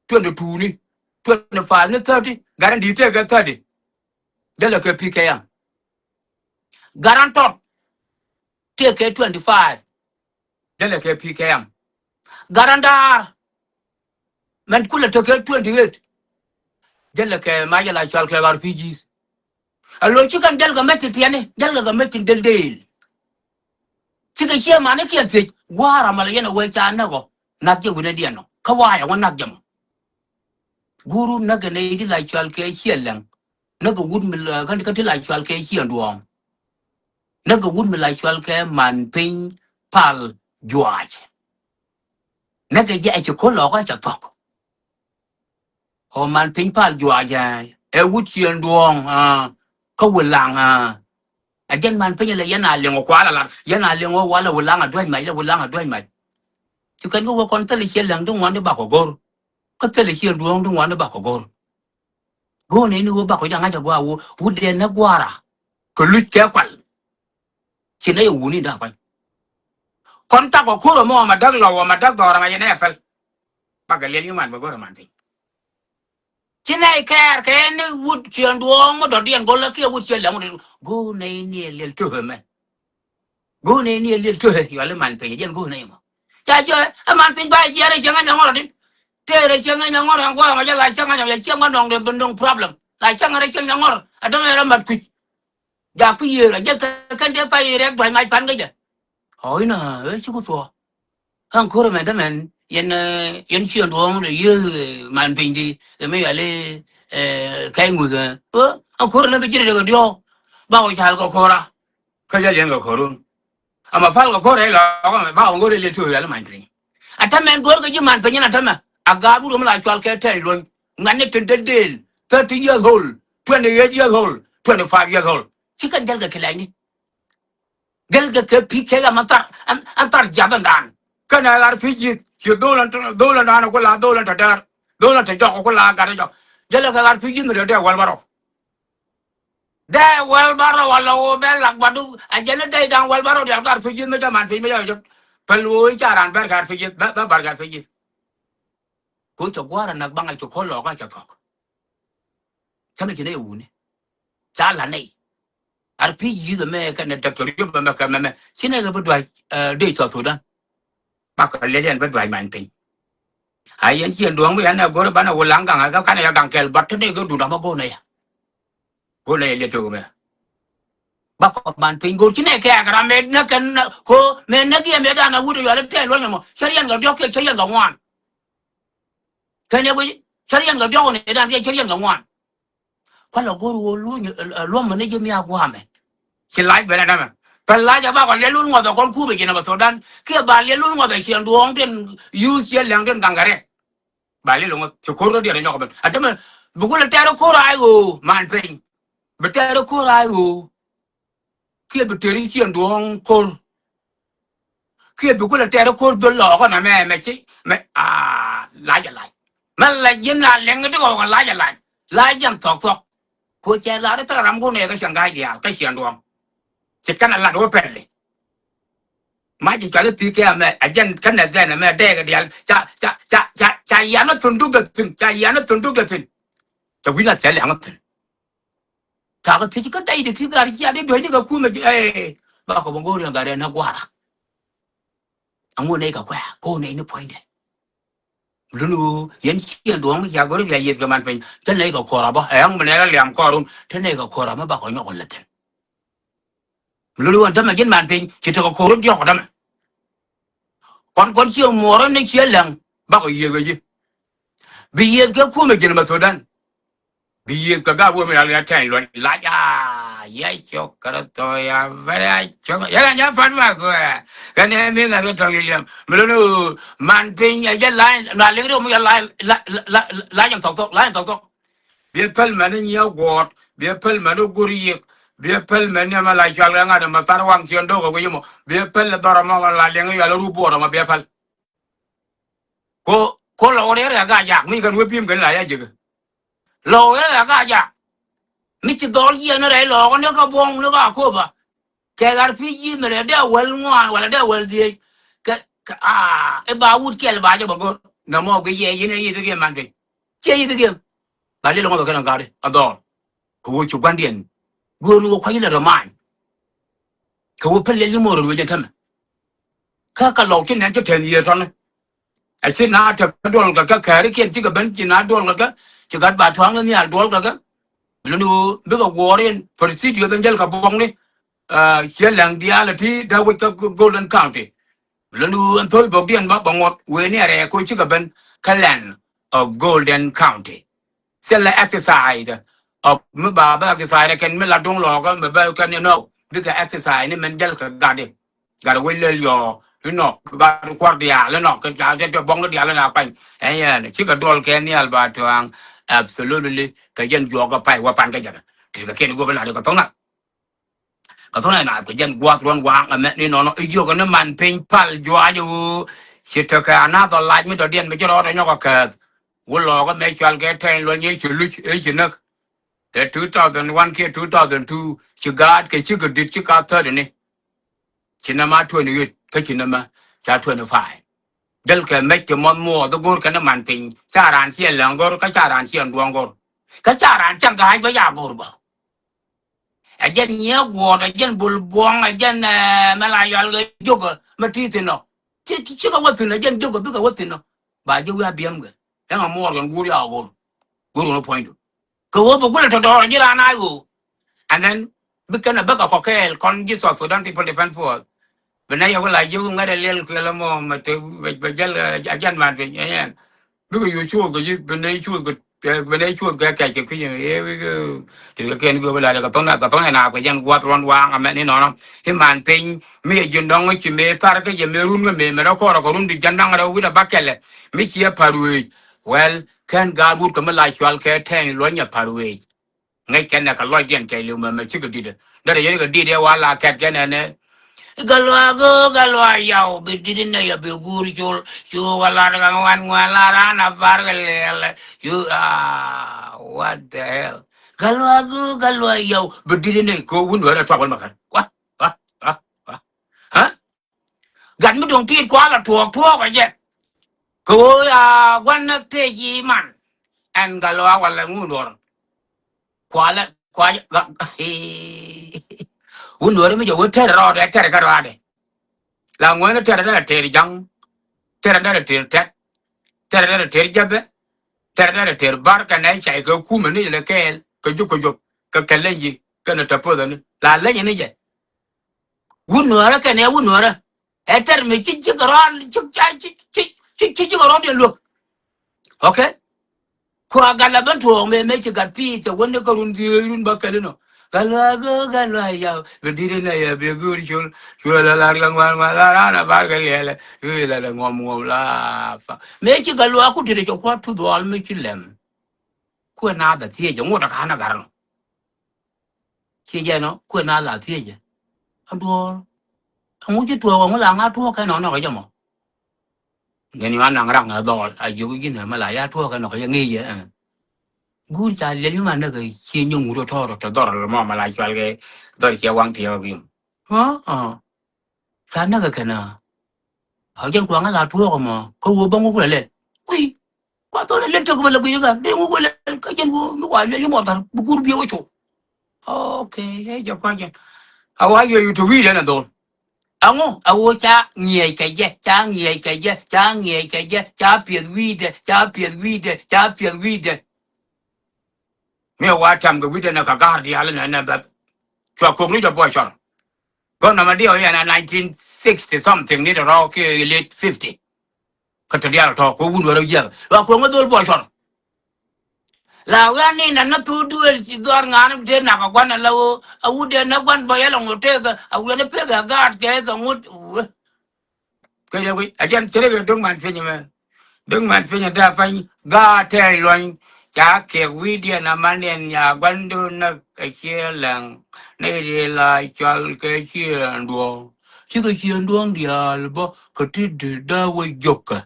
twenty two ni, twenty five ni thirty, gat in di̱i̱t tëëkɛ thirty. Jälɛ kɛ P K M. Gat in tɔt tëëkɛ twenty five. Jälɛ kɛ P K M. Gat in daar mɛn kulɛ tekɛ twenty eight. Jälɛ kɛ ma jɛ la cual kɛ R P Gs. A lo̱c ci kɛn jälkɛ mɛ tin tiɛni, jälkɛ kɛ mɛ tin del del. Cikɛ ciɛ mani kiɛ thiec wa̱a̱ ram a la yɛn a wee ca näk ɔ. Nak jɛ wi̱nɛ diɛn ɔ kä wa̱a̱ yɛ wä nak jɛ mɔ. Guru näk kɛ nɛy ti la cual kɛ ciɛ läŋ. Näk kɛ wut mi la kä ti la cual kɛ ciɛ duɔ̱ɔ̱ŋ. Näk kɛ wut mi la cual kɛ man piny pal juaac. Näk kɛ jɛ a ci ko̱l lɔɔkä ca thuɔ̱k. Ɔ man piny pal juaac ɛ wut ciɛn duɔ̱ɔ̱ŋ kä wä laŋ. A jɛn man piny lɛ yɛn a liŋ ɔ kual a lat yɛn a liŋ ɔ wal a wä laŋ a duäc mac lɛ wä laŋ a duäc mac. Ci kɛn kä wä kɔn thilɛ ciɛ läŋ ti ŋuan ti bakɔ go̱r. Kä thilɛ ciɛn duɔ̱ɔ̱ŋ ti ŋuan ti bakɔ go̱r. Go̱o̱r nɛy ni wä bakɔ jɛ ŋa̱c a gua̱a̱ wä wut dee nä gua̱a̱ra. Kɛ luc kɛ kual. Ci nɛy a wuni da̱k kuany. Kɔn takɔ ko̱r ɛmɔ ma däk lɔw ma däk dhɔr ɛmɛ yɛn ɛ fɛl. Bakɛ liɛl nyi man bɛ go̱r ɛ man piny. Ci nɛy kɛɛr kɛ ni wut ciɛn duɔ̱ɔ̱ŋ mi dɔ̱diɛn go̱l kiɛ wut ciɛn lɛŋ wut go̱o̱r nɛy ni ɛ liɛl to̱hɛ mɛ. Go̱o̱r nɛy ni ɛ liɛl to̱hɛ yɔal i̱ man piny ɛ jɛn go̱o̱r nɛy mɔ. Ca jɔɛ ɛ man piny ba jiɛɛr ɛ cieŋ ɛ nyaŋɔr ɛ din. Tëër ɛ cieŋ ɛ nyaŋɔr ɛ guɔrɔ ma jɛ la cieŋ ɛ nyɔk yɛ cieŋ ɛ nɔŋ dee bi nɔŋ problem la cieŋ ɛ rɛ cieŋ nyaŋɔr ɛ dɔ̱ŋ ɛ rɛ mat kui̱c. Jaak ku yiëër a jɛ kɛ kɛn dee pay rɛk dua̱c mac pan kä jɛ. Ɔ inɔ ëë ci ku thuɔɔ. Kä ŋ ko̱r ɛmɛn dämɛn yɛn yɛn ciɛ duɔ̱ɔ̱ŋ de yiëë man piny di kɛ mi yali kɛc ŋuth ɛ ŋ ko̱r ɛmɛn bi ji̱n dee kɛ diɔ̱ɔ̱k. Ba wä cal kɛ ko̱ra. Kä jal yɛn kɛ ko̱run. Ama pal kɛ ko̱r ɛ lɔɔk ɛmɛ ba wä ŋo̱r ɛ liɛl ti wä yali man piny. A tämɛ ɛn go̱o̱rkɛ ji̱ man piny ɛn a tämɛ a gaat wut ɣöö mi la cual kɛ Tɛɛny Luɔny. Ŋuɛ̈tni tin te deel thirty years old, twenty eight years old, twenty five years old. Ci kɛn jälkɛ kɛ lɛcni. Jälkɛ kɛ P K M ɛn thar ɛn thar jiath ɛn daan. Kɛnɛ R P Gs ci dhol ɛn dhol ɛn daan ku la dhol ɛn te dɛɛr. Dhol ɛn te jɔk ku la gat ɛ jɔk. Jälkɛ R P Gs mi te dɛɛr wäl bärɔw. Dee wäl bärɔw a lɔ wä bɛ lak badu a jɛn ni dee da̱ŋ wäl bärɔw dial ka R P Gs mi jɛ man piny mi jɛ jɔt. Päl wä i̱ ca raan bɛr ka R P Gs bɛ bɛr ka R P Gs. Ko cɛ gua̱a̱r a nak baŋ a cɛ ko̱l lɔɔk a cɛ thuɔ̱k. Cä mi ci nɛ yɛ wuni ca la nɛy. R P Gs mɛ kɛnɛ Doctor Yop mɛ kɛ mɛ mɛ ci nɛ kɛ bi duac dee South Sudan. Bakɔ liɛl yɛn bä duac many piny. A yɛn ciɛn duɔ̱ɔ̱ŋ mi yɛn ɛ go̱r banɛ wulaŋ gaŋ ɛ kä kanɛ yɛ gaŋ kɛl bä te ni go̱r duundä mɛ go̱r nɛ yɛ. Go̱r nɛ yɛ liɛt tok mɛ. Bakɔ man piny go̱r ci nɛ kɛɛk ram mɛ nä kɛn ko mɛ nä giɛ mɛ dan a wut yɔal tɛl luɔny mɔ cɛ riɛn kɛ diɔk kiɛ cɛ riɛn kɛ ŋuan. Kɛn ɛ guic cɛ riɛn kɛ diɔk ni dan kiɛ cɛ riɛn kɛ ŋuan. Kualɛ go̱r wä luny luɔm mɛ ni ji̱ mi a guamɛ. Ci lac ben a dämɛ pɛl lac a bakɔ liɛl wun ŋuɔth a kɔn kup a ji̱n a bɛ thodan kiɛ ba liɛl wun ŋuɔth a ciɛn duɔ̱ɔ̱ŋ tin yuth ciɛ lɛŋ tin gaŋ kɛ rɛk. Ba liɛl wun ŋuɔth ci ko̱r kä diɛt a nyɔk ben a dämɛ. Bi kulɛ tɛɛr ko̱r a i̱ ɣöö man piny. Bi tɛɛr ko̱r a i̱ ɣöö kiɛ bi teri ciɛn duɔ̱ɔ̱ŋ ko̱r. Kiɛ bi kulɛ tɛɛr ko̱r dhol lɔɔkä na mɛ mɛ ci mɛ aa lac a lac. Mɛ la ji̱n a liɛŋ ti kɔɔk a lac a lac. Lac jiɛn thɔk thɔk. Kuɔ cɛ lar i̱ thäk ram kun ɛ kä cɛn ga̱a̱c diaal kä ciɛn duɔ̱ɔ̱ŋ. Ci kɛn a lat wä pɛli. Ma ji̱ cuali pi̱i̱ kɛ amɛ a jɛn kɛn nɛ dhɛn amɛ dɛɛk a diaal ca ca ca ca ca yan a thun duk dɛ thi̱n ca yan a thun duk dɛ thi̱n. Ca wi̱n a thɛl yan a thi̱n. Kakä thiec kä dɛy ti ti gar cia di duec ni kɛ kumɛ ji̱ ɛ. Bakɔ bä go̱o̱r yɛn gat ɛn a gua̱a̱ra. Aŋu nɛy kɛ kuɛ ko nɛy ni puɔ̱nydɛ. Lun wu yɛn ciɛn duɔ̱ŋ mi cia go̱r bia yieth kɛ man piny te nɛy kɛ kuɔra bä ɛŋ mi nɛy la liam kɔɔrun te nɛy kɛ kuɔra mi bakɔ nyɔk lɛ thi̱n. Lun wu ɛn tämɛ ji̱n man piny ci tekɛ ko̱r diɔ̱k tämɛ. Kɔn kɔn ciɛ muɔɔrä ni ciɛ lɛŋ bakɔ yieth kɛ ji̱. Bi yieth kɛ kumɛ ji̱n mɛ thodan. Bi yieth kɛ gak wä mi ral ŋɛ tɛny luɔny lac a yɛ cok kärɛ thɔ ya bɛrɛ a cok yɛ kɛ nyɛ fan ma kɛ kɛ nɛ mi ŋɛ kɛ tɔŋ yɛ liɛm mi lon man piny ɛ jɛ lac na liŋ ri mi yɛ lac lac lac lac thɔk thɔk lac thɔk thɔk. Biɛ päl mɛn ni nyiɛ guɔt biɛ päl mɛn ni gur yik biɛ päl mɛn ni ma la cual kɛ ŋa̱t ma thar waŋ ciɛn do̱k kɛ wi̱c mɔ biɛ päl dhɔr mɔ la liŋ yɔal ru buɔt mɔ biɛ päl. Ko ko lɔk rɛr kɛ ka jak mi kɛn wee pi̱i̱m kɛn la ya jek. Lɔk rɛr kɛ ka jak mi ci dhɔl yiɛn rɛy lɔk ni ka buɔŋ ni ka kopa. Kɛ ɣar pi̱i̱ ji̱ mi rɛy dee a wäl ŋuan wala dee a wäl dhiec. Kɛ kɛ aa i̱ ba wut kɛl ba jɛ bä go̱r. Nɛ mɔ bi yɛ yin ɛ yith kiɛ man piny. Ciɛ yith kiɛ. Ba liɛl ŋɔth kɛn ɛ gat a dhɔl. Kɛ wee cu gua̱ndiɛn duɔ̱ɔ̱n wä kua̱c ilɛ rɔ maany. Kɛ wee päl liɛl ni mo̱o̱r rɔ ruec ɛn tämɛ. Kä ka lɔk ci nɛn ci tɛn yiëë tɔni. A ci na tɛ kä duɔl kɛ kä kääri kiɛn cikɛ ben ci na duɔl kɛ kä ci gat ba tuaŋ ni nhial duɔl kɛ kä. Bi luni wee bikɛ guɔɔr in procedure dhɔn jäl kɛ buɔŋni. Ciɛ lɛŋ diaal a ti dee wec kä Golden County. Bi luni wee ɛn thol bokdiɛn ba bɛ ŋuɔt wee ni a rɛɛ ko cikɛ ben kä land of Golden County. Thilɛ exercise ɔ mi ba bä exercise kɛn mi la duŋ lɔɔkä mi bä kɛn inɔ bikɛ exercise ni mɛn jäl kɛ gatdi. Gat wec lel yɔɔ inɔ gat kuɔr diaal inɔ kɛ ca jɛ buɔŋni diaal inɔ kuany. Ɛn yɛn cikɛ duɔl kɛ nhial ba tuaŋ. Absolutely kɛ jɛn juɔk kɛ pay wä pan kɛ jɛn ti kɛ kiɛn gop inɔ di kɛ thoŋ nath. Kɛ thunɛ naath kɛ jɛn gua̱th ruɔ̱n waŋ ɛmɛ ni nɔnɔ i̱ jiök ni man piny pal juac ɣöö ci tekɛ anath ɔ lac mi dɔ̱diɛn mi ci rɔɔdɛ nyɔk ɔ kɛɛth. Wä lɔɔk ɛmɛ cual kɛ tɛny luɔny ëë ci luc ëë ci näk. Kɛ two thousand one kiɛ two thousand two ci gaat kɛ cikɛ di̱t ci ka thirty ni. Ci nɛmɛ twenty eight kä ci nɛmɛ ca twenty five. Jäl kɛ mec kɛ mɔth muɔɔth i̱ go̱r kɛn i̱ man piny ca raan ciɛ lɛŋ go̱r kä ca raan ciɛ duɔ̱ŋ go̱r. Kä ca raan cäŋ kɛ hac bä ca go̱r bä. Ɛ jɛn nyiɛ guɔ̱ɔ̱t ɛ jɛn bul buɔ̱ŋ ɛ jɛn mɛ la yɔal kɛ jiök mɛ ti thi̱n ɔ. Ci cikɛ wä thi̱n ɛ jɛn jiök bikɛ wä thi̱n ɔ. Ba ji̱ wi̱i̱ a biɛm kɛ ɛŋ ɛ muɔɔr kɛn guur ya ɣöö guur kɛn wä puɔ̱nydu. Kɛ ɣöö bi gulɛ tɔ̱tɔ̱ɔ̱r ji̱ raan a ɣöö. And then bi kɛn ɛ bäkɛ kɔk kɛɛl kɔn ji̱ South Sudan People Defense Force. Bi nɛ yɛ wä la jiök ŋät ɛ liɛl kuɛl ɛmɔ mɛ te bɛ jäl ɛ jɛn man piny ɛ yɛn. Bikɛ yo̱o̱ cuɔth kɛ ji̱ bi nɛ cuɔth kɛ bi nɛ cuɔth kɛ kɛc kɛ kui̱c ɛ wikɛ. Ti kɛ kɛn kɛ bi la kɛ thɔn kɛ thɔn ɛ na kɛ jɛn gua̱th ruɔ̱n waŋ amɛ ni nɔnɔ. I̱ man piny mi ɛ ji̱ nɔŋ ci mëë thar kä jɛ mëë run kɛ mëë mɛ rɛ kɔrɛ kɛ run di jɛn daŋ rɛ wi̱dɛ bakɛlɛ mi ci ɛ pa̱r wëëc. Well kɛn gaat wut kɛ mi la cual kɛ tɛny luɔ̱ny ɛ pa̱r wëëc. Ŋäc kɛn nɛ kɛ lɔcdiɛn kɛɛliw mɛmɛ cikɛ di̱t. Derɛ yɛn kɛ di̱t yɛ wa la kɛt kɛn ɛnɛ. Galwa gö galwa yaw bi di̱t inɛ yɛ bi guur col. Cu wä lar kɛ ŋuan ŋuan lar an a bar kɛ lɛɛl. Cu aa what the hell. Galwa gö galwa yaw bi di̱t inɛ ko wun wɛrɛ tuak wal makar. Wa wa wa wa. Ha? Gat mi do̱ŋ ti̱i̱t kualɛ tuɔɔk tuɔɔk ɛ jɛ. Kɛ ɣöö ya gua̱n näk tëë ji̱ man. Ɛn gat lɔaak walɛ ŋun duɔ̱ɔ̱r. Kualɛ kualɛ wun duɔ̱ɔ̱r mi jɛ wee tɛr rɔɔdɛ tɛr kä rɔɔdɛ. La ŋuɛn tɛr rɔɔdɛ tɛr ja̱ŋ. Tɛr rɔɔdɛ tɛr tɛt. Tɛr rɔɔdɛ tɛr jäpɛ. Tɛr rɔɔdɛ tɛr bar kɛ nɛ cay kɛ kumɛ ni lɛ kɛɛl kɛ jop kɛ jop kɛ kɛ leny ji̱. kɛnɛ tɛ poth ɛni la leny ɛni jɛ. Wut nuɔrä kɛnɛ wut nuɔrä. Ɛ tɛr mi ci ci kɛ rɔɔd ci ci ci ci kɛ rɔɔd yɛ luäk. Okay. Kua gat la ben tuɔɔk mëë mëë ci gat pi̱i̱th cɛ wä ni kä run dhieec run bä kɛl inɔ. Gat luaak gat luaak yaw bi di̱t inɛ yɛ bi guur cul cul ala lar kɛ ŋuan ŋuan la ran a bar kɛ liɛlɛ. Yu ilɛ lɛ ŋuɔm ŋuɔm la fa mëë ci gat luaak ku tit cɛ kuat tu dhuɔl mi ci lɛm. Kuɛ naath a thiec jɛ ŋot a ka̱n a gat inɔ. Ci jɛ nɔ kuɛ naath la thiec jɛ. A duɔɔr. Ɛŋu ci tuɔɔk ɛŋu la ŋa̱ tuɔɔk kɛ nɔ nɔk jɛ mɔ. Ŋɛn yɔ anaŋ rak ŋa̱ dhɔɔl a jiök ji̱n ɛmɛ la ya tuɔɔk kɛ nɔ kɛ jɛ ŋi̱i̱c jɛ. Guur ca liɛl mi ma näk cie nyɛ ŋut ɔ tɔɔr tɔ dhɔr mɔ ma la cual kɛ dhɔr ciɛ waŋ tiɛɛk bim. Ɔ ɔ. Ca näk kɛ kɛn a. A jɛn kuaŋ a la tuɔɔk mɔ kä wä bä ŋuk la lɛl. Kui̱. Kua thon a lɛl tök bä la guic kä dee ŋuk la lɛl kä jɛn wä mi wa liɛl mi mɔt gat bi guur biɛ wä cu. Okay, ɛ jɛ kua̱c jɛn. A wa yɔ yu to wi̱i̱ lɛn a dhol. Aŋu a wo ca ŋiɛc kɛ jɛ ca ŋiɛc kɛ jɛ ca ŋiɛc kɛ jɛ ca piɛth wi̱i̱dɛ ca piɛth wi̱i̱dɛ ca piɛth wi̱i̱dɛ. Mi wa tam kɛ wi̱i̱dɛ nɛ ka ga̱r diaal nɛ nɛ bɛth. Cua kok ni jɛ buɔc cɔr. Gɔn nɔmɔ diɛ wä yɛn a nineteen sixty something ni tɛ rɔɔk ki late fifty. Kä te diaal tɔ̱ kɛ wut wärä jiɛth la kueŋ wä dhol buɔc cɔr. La wian ni nɛ nä thuk duëël ci dhɔr ŋa̱n te nak a gua̱n ala wä a wut dee nä gua̱n bä yɛl a ŋut tëëk a wian ni pek a gaat kɛ kɛ ŋut. Kɛ jɛ guic a jɛn cɛ rikɛ döŋ man thieny mɛ. Döŋ man thieny a dee a pany gaat tɛɛc luɔny. Ca kɛk wi̱i̱diɛn a man yɛn ya gua̱n döŋ näk kɛ ciɛ lɛŋ. Ni ri la cɔl kɛ ciɛ duɔ̱ɔ̱ŋ. Cikɛ ciɛ duɔ̱ɔ̱ŋ diaal bä kɛ ti di dee wä jio̱kä.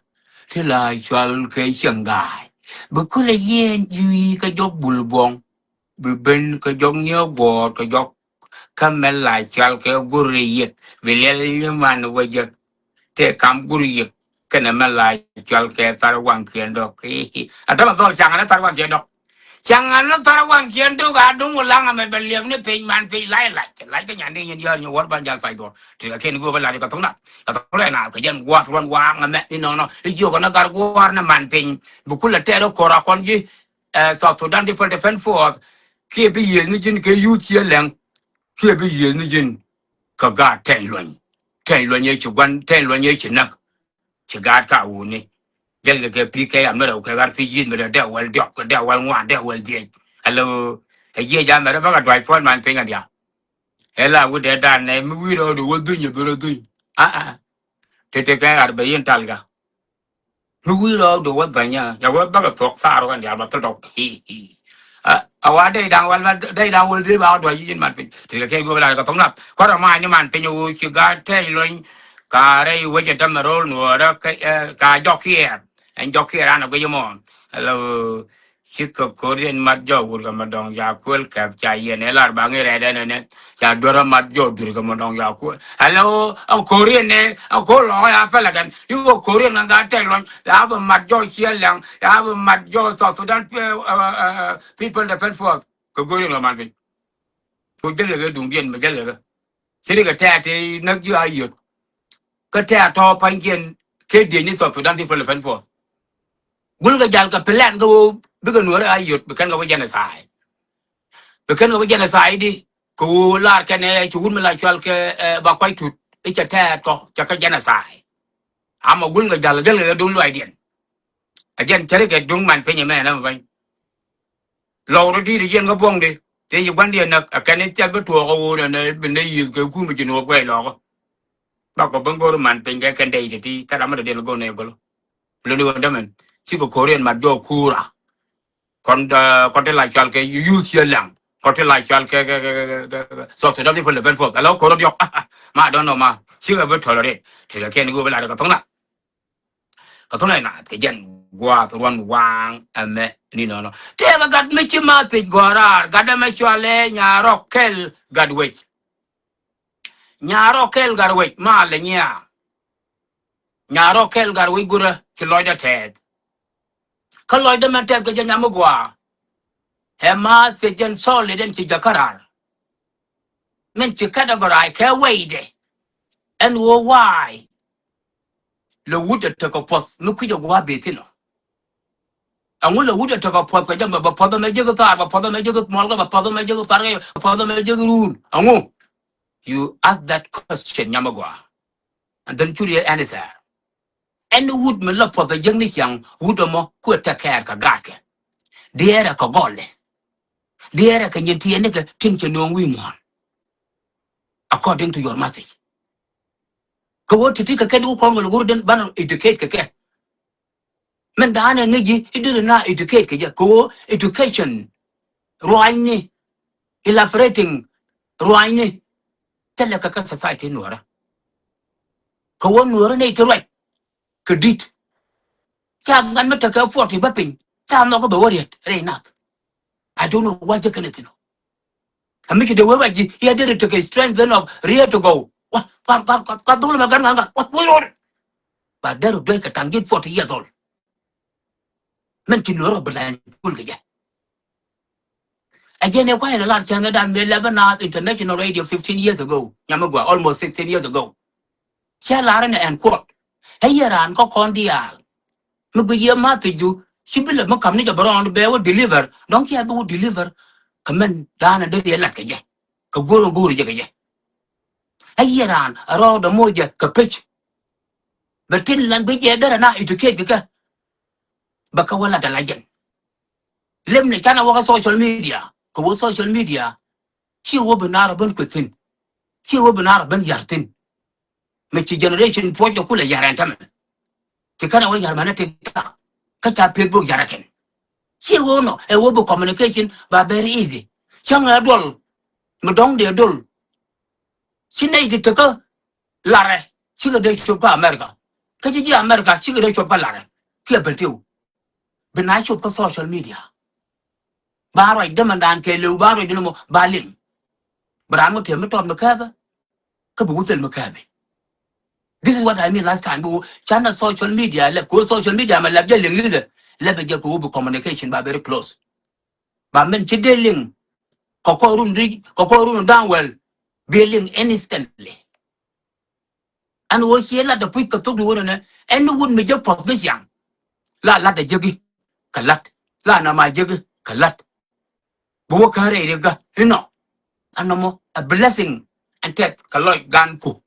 Ti la cual kɛ cieŋ ga̱a̱c. Bi kulɛ yieen ji̱ wi̱i̱ kɛ jɔk bul buɔ̱ŋ. Bi ben kɛ jɔk nyiee guɔ̱ɔ̱r kɛ jɔk. Kä mɛ la cual kɛ gur yik. Bi liɛl nyiman wä jek. Tëë kam gur yik. Kɛnɛ mɛ la cual kɛ thar waŋkiɛn dɔk. A dämɛ dhɔl caŋ anɛ thar waŋkiɛn dɔk. Caŋ anɛ thar waŋkiɛn dɔk a duŋ wä laŋ amɛ bɛ liɛp ni piny man piny lac lac. Lac kɛ nyan ni nyin yɔr nyi wär ban jal pay dhɔl. Ti kɛ kɛn go̱o̱p a lac kɛ thok na. Kɛ thok rɛ na kɛ jɛn gua̱a̱th ruɔn waŋ amɛ ni nɔnɔ. I̱ jiök anɛ gar gua̱a̱r ni man piny. Bi kulɛ tɛɛr ɛ ko̱r a kɔn ji̱. South Sudan People Defense Force kiɛ bi yiëëth ni ji̱n kɛ youth ciɛ lɛŋ. Kiɛ bi yiëëth ni ji̱n kɛ gaat tɛny luɔny. Tɛny luɔny ëë ci gua̱n tɛny luɔny ëë ci näk. Ci gaat ka wuni. Jɛl kɛ kɛ pi̱i̱ kɛ yam ni rɛw kɛ ɣar pi̱i̱ yiëëth mi rɛ dee wäl diɔk kɛ dee wäl ŋuan dee wäl dhiec. Alo ɛ yiëëc amɛ rɛ bäkɛ duac puɔl man piny ɛ diaal. Ɛ la wut dee dan nɛ mi wi̱i̱ rɛw di wä dhuny ɛ bi rɛ dhuny. Aa. Tete kɛ ɣar bɛ yin talga. Mi wi̱i̱ rɔɔk di wä dhänyä ya wä bäkɛ thuɔ̱k thaar wä kɛn diaal bä thil dɔk. A wa dɛy da̱ŋ wäl ma dɛy da̱ŋ wäl dhieec ba wä duac yic in man piny ti kɛ kɛn guöp la kɛ thok nath kuat rɔ ma̱a̱ny ni man piny wä ci gaat tɛny luny. Ka rɛy wec ɛ tämɛ ro̱l nuɔɔrä ka jɔk kiɛɛr ɛn jɔk kiɛɛr an ɛ guic mɔ. Hello. Cikɛ Korean mat jɔk wut kɛ mɛ dɔ̱ŋ ca kuël kɛp ca yiɛn ɛ lar ba ŋi̱i̱r rɛɛt ɛn ɛnɛ. Ca duer ɛ mat jɔk duer kɛ mɛ dɔ̱ŋ ca kuël. Hello, ɛ Korean nɛ ɛ ko̱r lɔɔk ya pɛlɛ kɛn. I̱ wä Korean kɛn ka tɛk luɔny ya bi mat jɔk ciɛ lɛŋ ya bi mat jɔk South Sudan People Defense Force. Kɛ Korean kɛ man piny. Ku jälɛ kɛ duŋdiɛn mɛ jälɛ kɛ. Ci ri kɛ tɛ̈t ti näk ji̱ a yöt. Kä tɛ̈t tɔ̱ pa̱nykiɛn kɛ diec ni South Sudan People Defense Force. Gul kɛ jal kɛ plan kɛ ɣöö bikɛ nuɔ̱ɔ̱rɛ a yöt bi kɛn kɛ wä genocide. Bi kɛn kɛ wä genocide di kɛ ɣöö lar kɛn ɛ ci wut mi la cual kɛ ba kuac tut i̱ cɛ tɛ̈t kɔ cɛ kɛ genocide. Ama gul kɛ jal gɛl kɛ duŋ luaacdiɛn. A jɛn cä ri kɛ duŋ man piny ɛmɛ ɛn ɛmɛ pany. Lɔw rɔ di̱i̱t jiɛn kä buɔ̱ŋdi tëë ci gua̱ndiɛn näk ɛ kɛn i̱ thil bi tuɔɔk ɛ ɣöö nɛn ɛ bi nɛ yiëth kɛ kum i̱ ci nuɔɔp kuɛc lɔɔkä. Bakɔ ben go̱o̱r man piny kɛ kɛn dɛy ti̱ti̱ thil ram mi dɔ̱diɛn go̱o̱r nɛ gɔl. Luni wä dämɛn cikɛ Korean mat jɔɔk kuura. Kɔn kɔn ti la cual kɛ youth ciɛ laŋ kɔn ti la cual kɛ kɛ kɛ kɛ South Sudan People Defense Force ala ko̱r rɔ diɔk. Ma dɔn nɔ ma cikɛ bi tolerate ti kɛ kɛn go̱o̱r bi la kɛ thok na. Kä thunɛ naath kɛ jɛn gua̱a̱th ruɔ̱n waaŋ ɛmɛ ni nɔnɔ. Tëëkɛ gat mi ci ma thiec gɔ̱raar gat ɛmɛ cualɛ nyarɔ kɛl gat wec. Nyarɔ kɛl gat wec ma lɛ nyiaa. Nyarɔ kɛl gat wec gurä ci lɔcdä tɛɛth. Kä lɔcdä mɛn tɛɛth kɛ jɛ nyam mi gua̱a̱. Ɛ ma thiec jɛn thɔɔl lɛ den ci jakä raar. Min ci categorize kɛ weydɛ. Ɛn ɣöö wa̱a̱y lɛ wut ɛ tekɛ puɔth mi kui̱c ɛ gua̱a̱ bëë thi̱n ɔ. Ɛŋu lɛ wut ɛ tekɛ puɔth kɛ jɛ mɛ, bɛ puɔth ɛmɛ jek thaar, bɛ puɔth ɛmɛ jek muɔlkä, bɛ puɔth ɛmɛ jek thaar, bɛ puɔth ɛmɛ jek ruun. Ɛŋu? You ask that question, Nyamagua. And then curi ɛ answer. Ɛn wut mi la puɔth ɛ jek ni ciaŋ, wut ɛmɔ kuɛ take care kɛ gaatkɛ. Diɛɛrɛ kɛ gɔlɛ. Diɛɛrɛ kɛ nyin tiɛɛnikɛ tin cɛ nööŋ wi̱i̱ muɔ̱ɔ̱n. According to your message. Kɛ ɣöö ti̱ti̱ kɛ kɛ di wä kɔn wä lɛ ɣöö den banɛ educate kɛ kɛ. Min da̱a̱n ɛ ŋäc ji̱ i̱ deri na educate kɛ jɛ kɛ ɣöö education ruanyni, elaborating ruanyni, thilɛ kɛ kä society nuɔrä. Kɛ ɣöö nuɔrä nɛy ti ruac kɛ di̱t. Ca gat mi tekɛ forty bä piny ca nhɔk bɛ wä riet rɛy nath. I don't know why jɛ kɛn ɛ thin. Ɛ mi ci dee wee ruac ji̱ i̱ a deri tekɛ strength of riet to go. Wa, wa, wa, wa, wa dhul mɛ gat ŋa̱ ŋa̱ wa, wa, wa. Ba deri duec kɛ taŋ ji̱ forty years old. Min ci luɔr ɔ bi la̱ny pul kɛ jɛ. Ɛ jɛn ɛ kuay la lar cäŋ ɛ dan mëë lɛpɛ naath international radio fifteen years ago. Nyam ɛ gua almost sixteen years ago. Cä lar ɛn ɛ ɛn kuɔt. Ɛ yɛ raan kä kɔn diaal. Mi bi yɛ ma thi̱cdu ci bi lɛ mi kam ni jɛ bɛ rɔɔn bɛ wä deliver. Dɔ̱ŋ cɛ bi wä deliver. Kɛ min daanɛ dee yɛ lat kɛ jɛ. Kɛ go̱r ɛ go̱r jɛ kɛ jɛ. Ɛ yɛ raan ɛ rɔɔdɛ moc jɛ kɛ pec. Bɛ tin lan bi jɛ derɛ na educate kɛ kɛ. Bɛ kɛ wä lat ala jɛn. Lem ni canɛ wä kä social media. Kɛ wä social media. Ci wä bi naar ben kueth thin. Ci wä bi naar ben yar thin. Mi ci generation puɔc jɛ kulɛ yar ɛn tämɛ. Ti kɛnɛ wä yar mɛnɛ TikTok. Kä ca Facebook yar ɛ kɛn. Ci wä nɔ ɛ wä bi communication ba very easy. Cäŋ ɛ duɔl. Mi dɔ̱ŋ dee duɔl. Ci nɛy ti tekä larɛ cikɛ dee cop kä America. Kä ci ji̱ America cikɛ dee cop kä larɛ. Kiɛ ben tiw. Bi na cop kä social media. Ba ruac dämɛndan kɛ lëw ba ruac dun mɔ ba liŋ. Bi raan mɔ tëë mi tɔt mi kääpä. Kä bi wuthil mi kääpä. This is what I mean last time. Bi wä canɛ social media lɛp kɛ wä social media mɛ lɛp jɛ liŋ liŋ. Lɛp jɛ kɛ wä bi communication ba very close. Ba min ci dee liŋ. Kɛ kɔr run di kɛ kɔr run da̱ŋ wɛl. Bi liŋ instantly. Ɛn ɣöö ciɛ lat dɛ puc kɛ thok di ɣöö nɛnɛ ɛn ni wut mi jek puɔth ni ciaŋ. La lat dɛ jeki kɛ lat la na ma jeki kɛ lat. Bi wä kä rɛy ri gä inɔ. Ɛn nɔmɔ a blessing ɛn tɛth kɛ lɔc gan ku.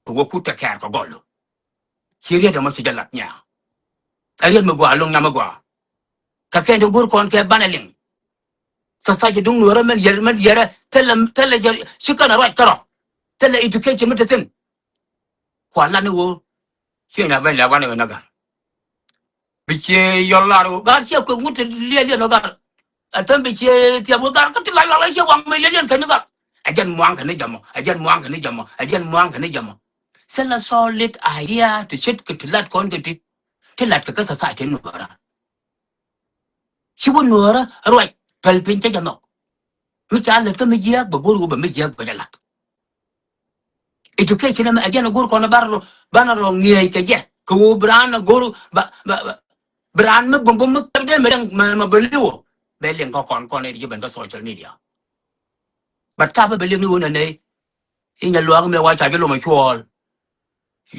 Bi wä ku tɛ kɛɛr kɛ gɔl. Ci riet ɛmɔ ci jɛ lat nya. Ɛ riet mi gɔaa loŋ nyam mi gɔaa. Kɛ kɛn ti go̱r kɔn kɛ banɛ liŋ. Society duŋ nuɔrä mɛn yɛr mɛn yɛrɛ thilɛ thilɛ jɛ ci kɛn a ruac kärɔ. Thilɛ education mi te thin. Kua lan ni ɣöö ciɛ nya ben lɛ wan ni ɣöö na gar. Bi ciɛ yɔl lar ɣöö gar ciɛ kuek ŋut ti liɛl liɛl ɣöö gar. Ɛ thäm bi ciɛ thiap ɣöö gar kä ti lac lac ciɛ waŋ mɛ liɛl liɛl kɛn ni gar. Ɛ jɛn muaŋ kɛn ni jɛ mɔ ɛ jɛn muaŋ kɛn ni jɛ mɔ ɛ jɛn muaŋ kɛn ni jɛ mɔ. Thilɛ solid idea ti ce̱tkɛ ti lat kɔn kɛ ti ti lat kɛ kä society nuɔrä. Ci wä nuɔrä ruac päl piny cä jɛ nhɔk. Mi ca lät kä mi jiääk bɛ go̱r wä bɛ mi jiääk bɛ jɛ lak. Education ɛmɛ ɛ jɛn ɛ go̱r kɔn ɛ banɛ rɔ banɛ rɔ ŋiɛc kɛ jɛ kɛ wä bi raan ɛ go̱r ba ba ba bi raan mi bum bum mi kɛp dee mi dɛŋ mɛ mɛ bɛ liwɔ. Bɛ liŋ kä kɔn kɔn ɛ di ji̱ ben kä social media. But ka bä bɛ liŋ ni wun ɛ nɛy. I̱ nyɛ luaak mɛ wa ca ji̱ lom ɛ cuɔɔl.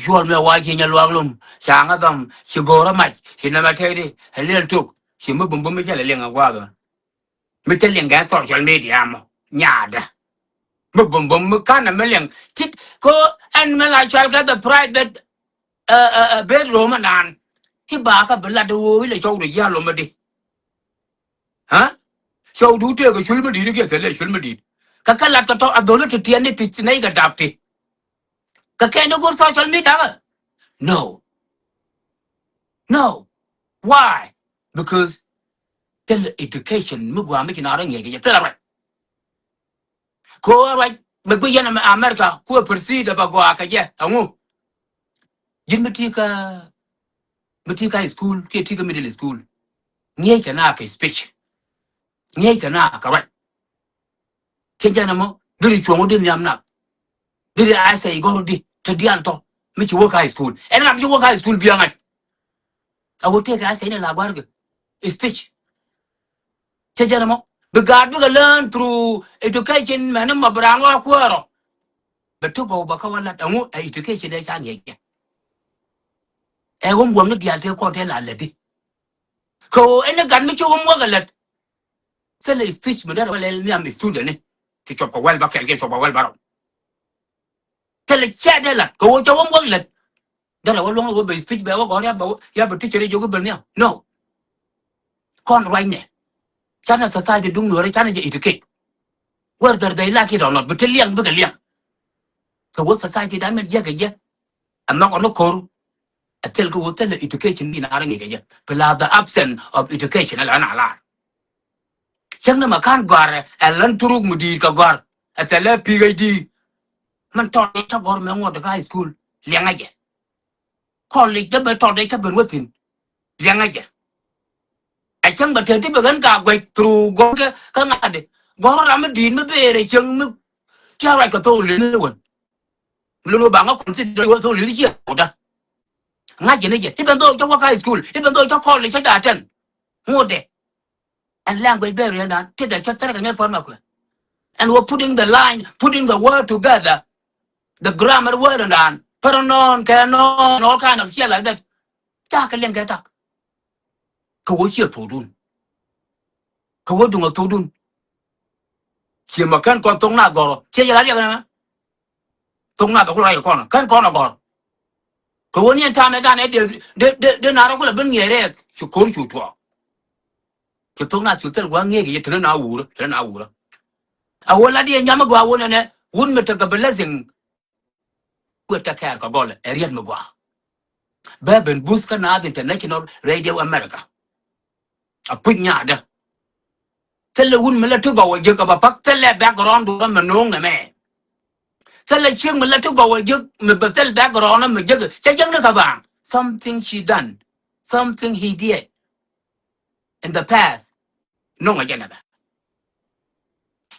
Cuɔl mɛ wa ci nyɛ luaak lom ca ŋa dham ci go̱o̱rä mac ci nɛmɛ tɛy di ɛ liɛl tok ci mi bum bum mi cɛ lɛ liŋ ɛ gua̱a̱th. Mi te liŋ kɛ social media mɔ nyaadä. Mi bum bum mi kanɛ mi liŋ tit ko ɛn mi la cual kɛ the private bedroom anan. I̱ ba kä bi lat woo i̱ lɛ cɔw ri ji̱ a lom ɛ di. Ha? Cɔw du tëëk ɛ cul mi di̱i̱t i̱ kiɛ thilɛ cul mi di̱i̱t. Kä kä lat kɛ tɔ a dho̱l i̱ ti tiɛn ni ti nɛy kɛ dap ti. Kɛ kɛn ni go̱r social media kä? No. No. Why? Because thilɛ education mi gua̱a̱ mi ci na rɔ ŋiɛc kɛ jɛ thilɛ ruac. Ko ruac bɛ gui yɛn America kuɛ proceed bɛ gɔaa kɛ jɛ ɛŋu? Ji̱n mi ti kä mi ti kä high school kiɛ ti kä middle school. Ŋiɛc kɛ na kɛ speech. Ŋiɛc kɛ na kɛ ruac. Kɛ jɛn ɛmɔ diri cuɔ̱ŋ wä di nhiam nak. Diri a sɛy gɔr wä di te dial tɔ mi ci wä kä high school. Ɛn ŋam ci wä kä high school bia ŋa̱c. A wä tëëkɛ a sɛy ni la gua̱rkɛ speech. Cɛ jɛn ɛmɔ bi gaat bikɛ learn through education mɛn ni mɔ bi raan wa kuäärɔ. Bɛ ti gɔw bɛ kä wä lat ɛŋu ɛ education ɛ ca ŋiɛc jɛ. Ɛ wä muɔ̱m ni diaal tëë kɔn tëë la lätdi. Kɛ ɣöö ɛn ni gat mi ci homework ɛ lät. Thilɛ speech mi derɛ wä lɛl nhiam student ni. Ti cuɔp kɛ wäl bäkɛl kiɛ cuɔp kɛ wäl bärɔw. Thilɛ cɛ dee lat kɛ ɣöö ca homework lät. Derɛ wä luɔ̱ŋ wä bɛ speech bɛ wä gɔ̱r ya bɛ, ya bɛ teacher jiök bɛ nhiam. No. Kɔn ruacnɛ. Canɛ society duŋ nuɔrɛ canɛ jɛ educate. Whether they like it or not, bi te liɛŋ bikɛ liɛŋ. Kɛ wä society dan mɛn jiäkɛ jɛ. Ɛ nhɔkɔ ni ko̱r. Ɛ thil kɛ wä thil education ni naar ŋi̱i̱kɛ jɛ. Plus the absence of education ɛ la na lar. Cäŋ ni ma ka̱n gɔ̱a̱r ɛ län turuk mi di̱i̱t kɛ gɔ̱a̱r. Ɛ thil ɛ P H D. Mɛn tɔt dee cä gɔ̱r mɛ ŋuɔ̱t kä high school. Liɛŋä jɛ. College dee bɛ tɔt dee cä ben wä thi̱n. Liɛŋä jɛ. Ɛ cäŋ bɛ tɛt ti bɛ ɣän ka guɛc through gɔ̱r kä, kä ŋa̱t dee. Gɔ̱r ram mi di̱i̱t mi bëë rɛ cäŋ mi. Cia ruac kɛ thok li̱th ni wän. Mi lon wä ba ŋä consider wä thok li̱th ciɛ wä da. Ŋa̱c jɛ ni jɛ. Even though cä wä high school, even though cä college cä ja tɛn. Ŋot dɛ. And language barrier dan ti dɛ cä thɛrɛ kɛ nyɛr fɔr ma kuɛ. And we're putting the line, putting the word together. The grammar word and dan pronoun, kɛ noun, all kind of shit like that. Ca kɛ liɛŋ kɛ tak. Kɛ wä ciɛ thokdun. Kɛ wä duŋ a thokdun. Ciɛ ma kɛn kɔn thok na gɔrɔ ciɛ yɛ la riɛk nɛ mɛ. Thok na thok la yɛ kɔn kɛn kɔn a gɔrɔ. Kɛ wä ni ɛn tamɛ dan ɛ dee dee dee naar kulɛ ben ŋiɛ rɛɛk ci ko̱r cu tuɔɔk. Ci thok na cu thil gua̱a̱ ŋiɛ kɛ yɛ te ni na wurä te ni na wurä. A wä la diɛ nyam a gɔaa wä nɛnɛ wut mi tekɛ blessing. Wek take care kɛ gɔl ɛ riet mi gɔaa. Bɛ ben buth kä Naath International Radio America. A puc nyaadä. Thilɛ wun mi la ti gɔw a jiäk a ba pak thilɛ background duɔrä mi no̱o̱ŋ nɛ mɛ. Thilɛ ciek mi la ti gɔw a jiäk mi bɛ thil background mi jiäk cɛ jiäk ni kä baaŋ. Something she done. Something he did. In the past. No̱ŋ a jɛ nɛ bɛ.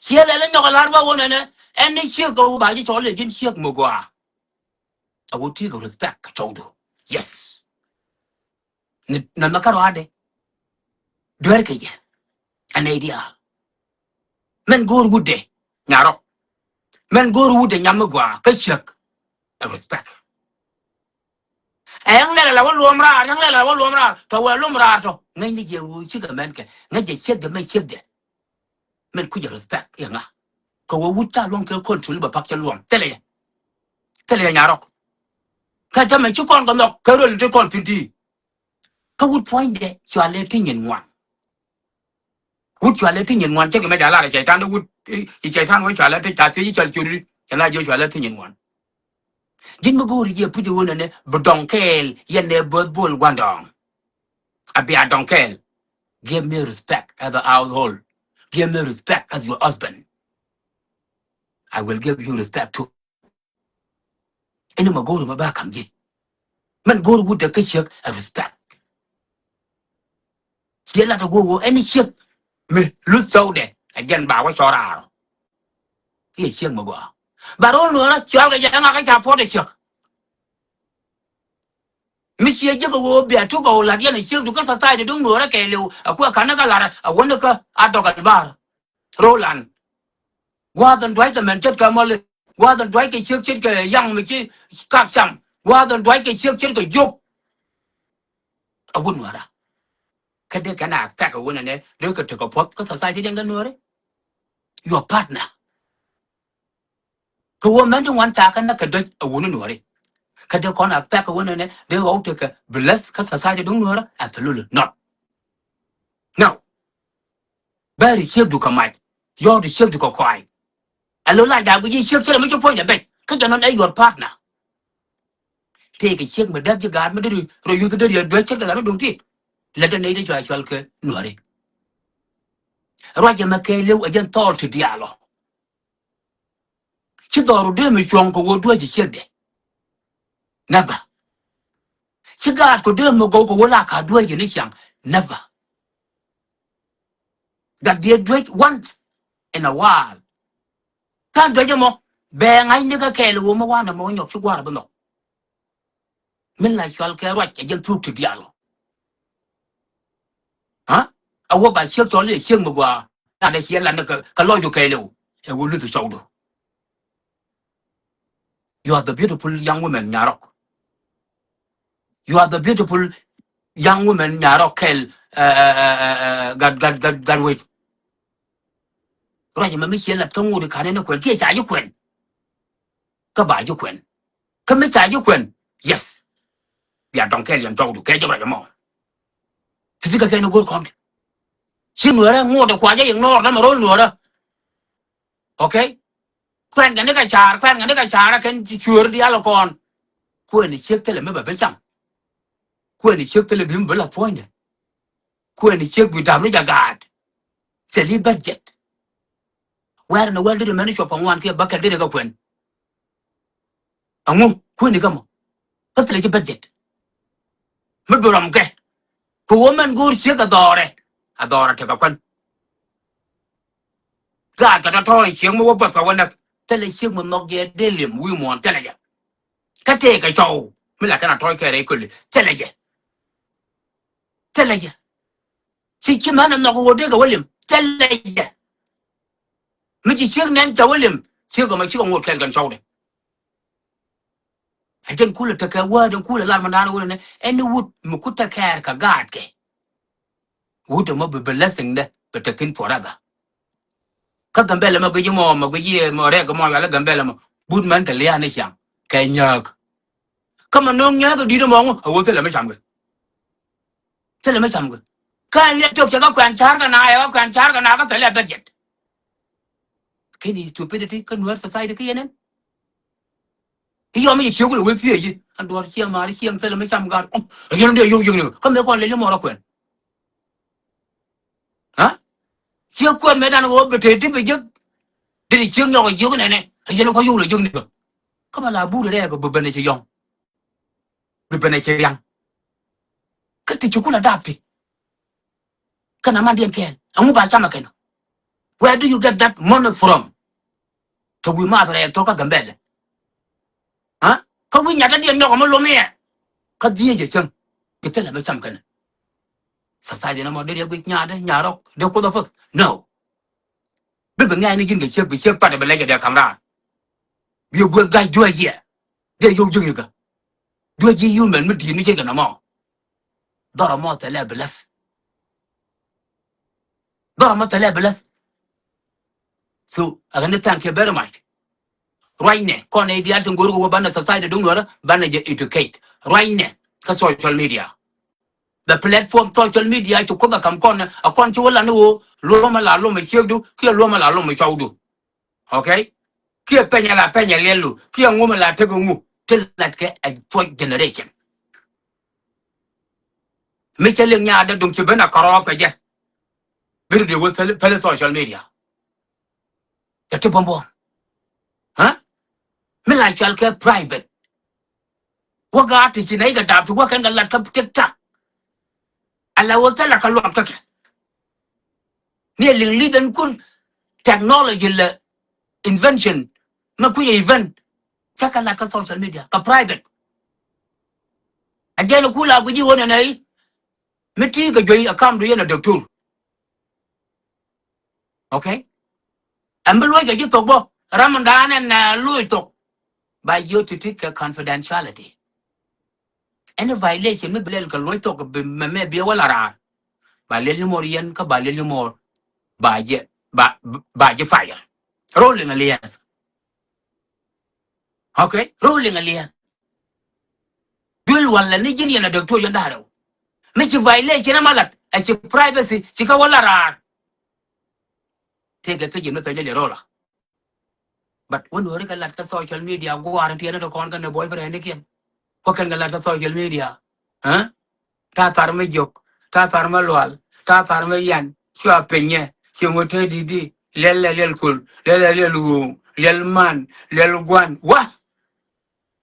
Ciɛ lɛl inyɔk a lar ba wä nɛnɛ ɛn ni ciek kɛ wu ba ji̱ cɔl iɛ ji̱n ciek mi gɔaa. A wä ti kɛ respect kɛ cɔwdu. Yes. Ni nɔmɛ kä ruaadɛ. Duer kɛ jɛ. An idea. Mɛn go̱o̱r wutdɛ nyarɔ. Mɛn go̱o̱r wutdɛ nyam mi gɔaa kä ciek. A respect. Ɛ yɛŋ lɛl ala wä luɔm raar, yɛŋ lɛl ala wä luɔm raar tɔ wɛ luɔm raar tɔ. Ŋäcni jɛ wu cikɛ mɛn kɛ ŋäc jɛ ciekdɛ mɛn ciekdɛ. Mɛn kucɛ respect yɛ ŋa. Kɛ wä wut ca luɔm kɛ control bɛ pak cɛ luɔm thilɛ yɛ. Thilɛ yɛ nyarɔk. Kɛ tämɛ ci kɔn kɛ nhɔk kɛ röl ti kɔn thi̱n ti. Kä wut puɔ̱nydɛ cualɛ ti nyin ŋuan. Wut cualɛ ti nyin ŋuan cɛ kɛ mɛ ca lar cɛytan wut ci cɛytan wä cualɛ ti ca thiec cɔl curi cɛ la jiɛ cualɛ ti nyin ŋuan. Ji̱n mi go̱o̱ri jiɛ puc iwun ɛnɛ bi dɔŋ kɛɛl yɛn nɛ bo̱th bol gua̱ndɔɔŋ. A bia dɔŋ kɛɛl. Give me respect as a household. Give me respect as your husband. I will give you respect too. Ɛn ma go̱o̱ri ma ba ka̱m ji̱. Mɛn go̱o̱ri wut dɛ kä ciek a respect. Ciɛ lat a go̱o̱r ɛn ciek mi luth thɔwdɛ a jɛn ba wä cɔraarɔ. Kiɛ ciek mi gɔaa ba ro̱l nuɔrä cual kɛ jɛ ɛŋa kä ca puɔt ɛ ciek. Mi ciɛ jiäk a ɣöö bia tuk a ɣöö la̱t yɛn a ciek du kä society duŋ nuɔrä kɛɛliw a kuɛ ka̱n ni kä la̱t a wäni kä a dɔk a bar. Rolan. Gua̱a̱th ɛn dua̱ckɛ mɛn ce̱tkɛ mɔli. Gua̱a̱th ɛn dua̱ckɛ ciek ce̱tkɛ yaŋ mi ci kak cam. Gua̱a̱th ɛn dua̱ckɛ ciek ce̱tkɛ jiök. A wut nuäärä. Kä dee kɛn a thɛk a wun ɛnɛ dee kɛ tekɛ puɔ̱th kä society diɛn kɛ nuääri. Your partner. Kɛ wä mɛn ti ŋuan ca kɛ näk kɛ dɔ̱c a wuni nuɔri. Kä dee kɔn a pɛk kɛ wä nɛnɛ dee ɣɔw tekɛ bless kä society duŋ nuɔrä? Absolutely not. Now, bɛri ciek du kɛ mac, yɔɔdu ciek du kɛ kɔay. A lo la jaak bi ji̱ ciek cɛ rɛ mi ci puɔ̱ny dɛ bɛc kä jɛ nɔn ɛ your partner. Tëëkɛ ciek mi dɛp ji̱ gaat mi dee rɔ yuth dee riɛ duec ce̱tkɛ gat mi duŋ ti. Lät dee nɛy dee cua cual kɛ nuɔri. Ruac ɛmɛ kɛɛliw ɛ jɛn thɔɔl ti diaalɔ. Ci dhɔru dee mi cuɔ̱ŋ kɛ wä duäc ciekdɛ. Never. Ci gaat kɛ dee mi gɔw kɛ wä la ka duäc ni ciaŋ. Never. Gat biɛ duäc once in a while. Kan duäc ɛmɔ bɛ ŋa̱cni kɛ kɛɛl wä mi wanɛ mɔ nyɔk ci gua̱r bi nhɔk. Min la cual kɛ ruac ɛ jɛn thuk ti diaalɔ. Ha? A wä ba ciek cɔl i̱ ciek mi gɔaa. Na dee ciɛ lan kɛ lɔcdu kɛɛliw ɛ wä luth cɔwdu. You are the beautiful young woman, Nyarok. You are the beautiful Young women nyarɔ kɛl, eh, eh, eh, eh, eh, gat, gat, gat, gat wec. Ruac mɛ mi ciɛ lat kä ŋut i̱ ka̱n ɛn ɛ kuɛn kiɛ ca ji̱ kuɛn. Kä ba ji̱ kuɛn. Kä mi ca ji̱ kuɛn. Yes. Bia dɔŋ kɛl yɛn tɔkdu kɛ jɛ ruac mɔ. Ti̱ti̱ kɛ kɛn i̱ go̱r kɔn. Ci nuɛrɛ ŋut i̱ kua jɛ ignore dämɛ ro̱l nuɛrɛ. Okay? Kuɛn kɛ ni kɛ ca̱a̱r, kuɛn kɛ ni kɛ ca̱a̱r ɛ kɛn cueer diaal ɛ kɔn. Kuɛn i̱ ciek thilɛ mi bɛ bi cam. Kuɛn i̱ ciek thilɛ bi mi bi la puɔ̱nydɛ. Kuɛn i̱ ciek bi dam ni jɛ gaat. Thil i̱ budget. Wɛr ni wɛl dit mɛn i̱ cuɔp kɛ ŋuan kiɛ bäkɛl dit kɛ kuɛn. Aŋu kuɛn i̱ kä mɔ. Kä thilɛ ci budget. Mi bi rɔm kɛ. Kɛ wä mɛn go̱o̱r ciek ɛ dhɔrɛ. Ɛ dhɔrɛ tekɛ kuɛn. Gaat kɛ tɔ̱tɔ̱ in ciek mi wä buɔth kɛ wä näk. Thilɛ ciek mi nhɔk jɛ dee lim wi̱i̱ muɔ̱ɔ̱n thilɛ jɛ. Kä tëëkɛ cɔw mi la kɛn a tɔ̱ɔ̱c kɛ rɛy köli thilɛ jɛ. Thilɛ jɛ. Ci ci män a nhɔk wä dee kɛ wä lim thilɛ jɛ. Mi ci ciek nɛn ca wä lim ciek kɛ ma cikɛ ŋot kɛl kɛn cɔwdɛ. A jɛn kulɛ tekɛ wä jɛn kulɛ lar ma naan wä nɛ ɛn wut mi ku tekɛɛr kɛ gaatkɛ. Wut ɛmɔ bi blessing dɛ bɛ te thi̱n forever. Kä Gambɛlɛ mɛ guic mɔ mɛ guic mɔ rɛk mɔ yɔalɛ Gambɛlɛ mɔ but mɛn kɛ lia̱a̱n ni ciaŋ kɛ nyääk. Kä mɛ no̱o̱ŋ nyääk di̱t mɔ ŋu a wä thilɛ mi cam kɛ. Thilɛ mi cam kɛ. Kä ɛn liɛ tok cɛ kä kuɛn ca̱r kɛ na ɛ kä kuɛn ca̱r kɛ na kä thilɛ budget. Kɛn i̱ stupidity kä nuɛr society kä yɛn ɛn. I̱ yɔm i̱ ciek wul a wee thiee ji̱ an duɔ̱ɔ̱r ciɛŋ maar i̱ ciɛŋ thilɛ mi cam gaat. Ɛ yɛn ɛn dee yio̱w yio̱w ni kä mëë kɔn lɛ li̱em ɔrɔ kuɛn. Ha? Ciek kuɛn mëë dan ɣöö bi tëë ti bi jiäk. Dee ciek nyɔk jiök nɛnɛ a yɛn kɔ yio̱w lɛ jiök ni bä. Kä ma la buut rɛɛk bi ben ɛ ci yɔ̱ŋ. Bi ben ɛ ci riaŋ. Kä ti ci kun a dap ti. Kɛn a man diɛn kɛɛl ɛŋu ba cam ɛ kɛn. Where do you get that money from? Te wi̱i̱ maath rɛɛk tɔ̱ kä Gambɛlɛ. Ha? Kä wi̱i̱ nyatädiɛn nyɔk ɛmɔ lomiɛ. Kä dhieec ɛ cäŋ. Bi thilɛ mi cam kɛn. Society nɔmɔ dee riɛk wi̱c nyaatdä nyaarɔk dee kuoth ɛ puɔth. No. Bi bi ŋɛɛni ji̱n kɛ ciek bi ciek pat bi lɛcɛ dee ka̱m raar. Bi ɛ guäth ga̱c duäc yɛ. Dee yio̱w ji̱n kɛ. Duäc ji̱ human mi di̱i̱t mi ji̱n kɛ nɔmɔ. Dhɔr ɛmɔ thilɛ bi läth. Dhɔr ɛmɔ thilɛ bi läth. So, again, thank you very much. Ruacnɛ kɔn i̱ diaal tin go̱o̱r kɛ wä banɛ society duŋ nuɔrä banɛ jɛ educate. Ruacnɛ kä social media. The platform social media ci kuoth a kam kɔn a kɔn ci wä lan i̱ ɣöö luɔmɛ la luɔmɛ ciekdu kiɛ luɔmɛ la luɔmɛ cɔwdu. Okay? Kiɛ pɛnyɛ la pɛnyɛ liɛlu kiɛ ŋumɛ la tekɛ ŋu ti latkɛ a fourth generation. Mi cä liŋ nyaatdä duŋ ci ben a kɔrɔɔp kɛ jɛ. Bi ri dee wä päl social media. Kɛ ti buɔ̱m buɔ̱m. Ha? Mi la cual kɛ private. Wä gaat ti ci nɛy kɛ dap ti wä kɛn kɛ lat kä TikTok. Ala wä thilɛ kɛ luɔt kä kɛ. Ni liŋ li̱th ɛn kun technology lɛ invention. Mɛ kui̱ event. Cä kɛ lat kä social media kɛ private. A jɛn ku la guici wä nɛnɛ i̱. Mi ti kɛ juey a kam du yɛn a doctor. Okay? Ɛn bi luɔc kɛ ji̱ thok bä ram in da̱a̱n ɛn, uh, luɔc thok. Ba yio̱ ti̱ti̱ kɛ confidentiality. Any violation mi bi lɛl kɛ luɔc thok bi mɛmɛ bi wä la raar. Ba lɛl ni mɔr yɛn kä ba lɛl ni mɔr. Ba jɛ, ba, ba jɛ fire. Rolling a liɛth. Okay? Rolling a liɛth. Duel walɛ ni ji̱n yɛn a doctor yɛn da̱rɛ. Mi ci violation ama lat a ci privacy ci kä wä la raar. Tëëkɛ page mi page lɛ rola. But wä nuɔri kɛ lat kä social media gua̱a̱r in tiɛɛni tɔ kɔn kɛn ni boyfriend ni kiɛn. Wä kɛn kɛ lat kä social media. Huh? Ta thar mi jok, ta thar mi lual, ta thar mi yan. Cua pinyɛ ci ŋu te didi. Liɛl lɛ liɛl kul, liɛl lɛ liɛl wuŋ, liɛl man, liɛl guan. Wä?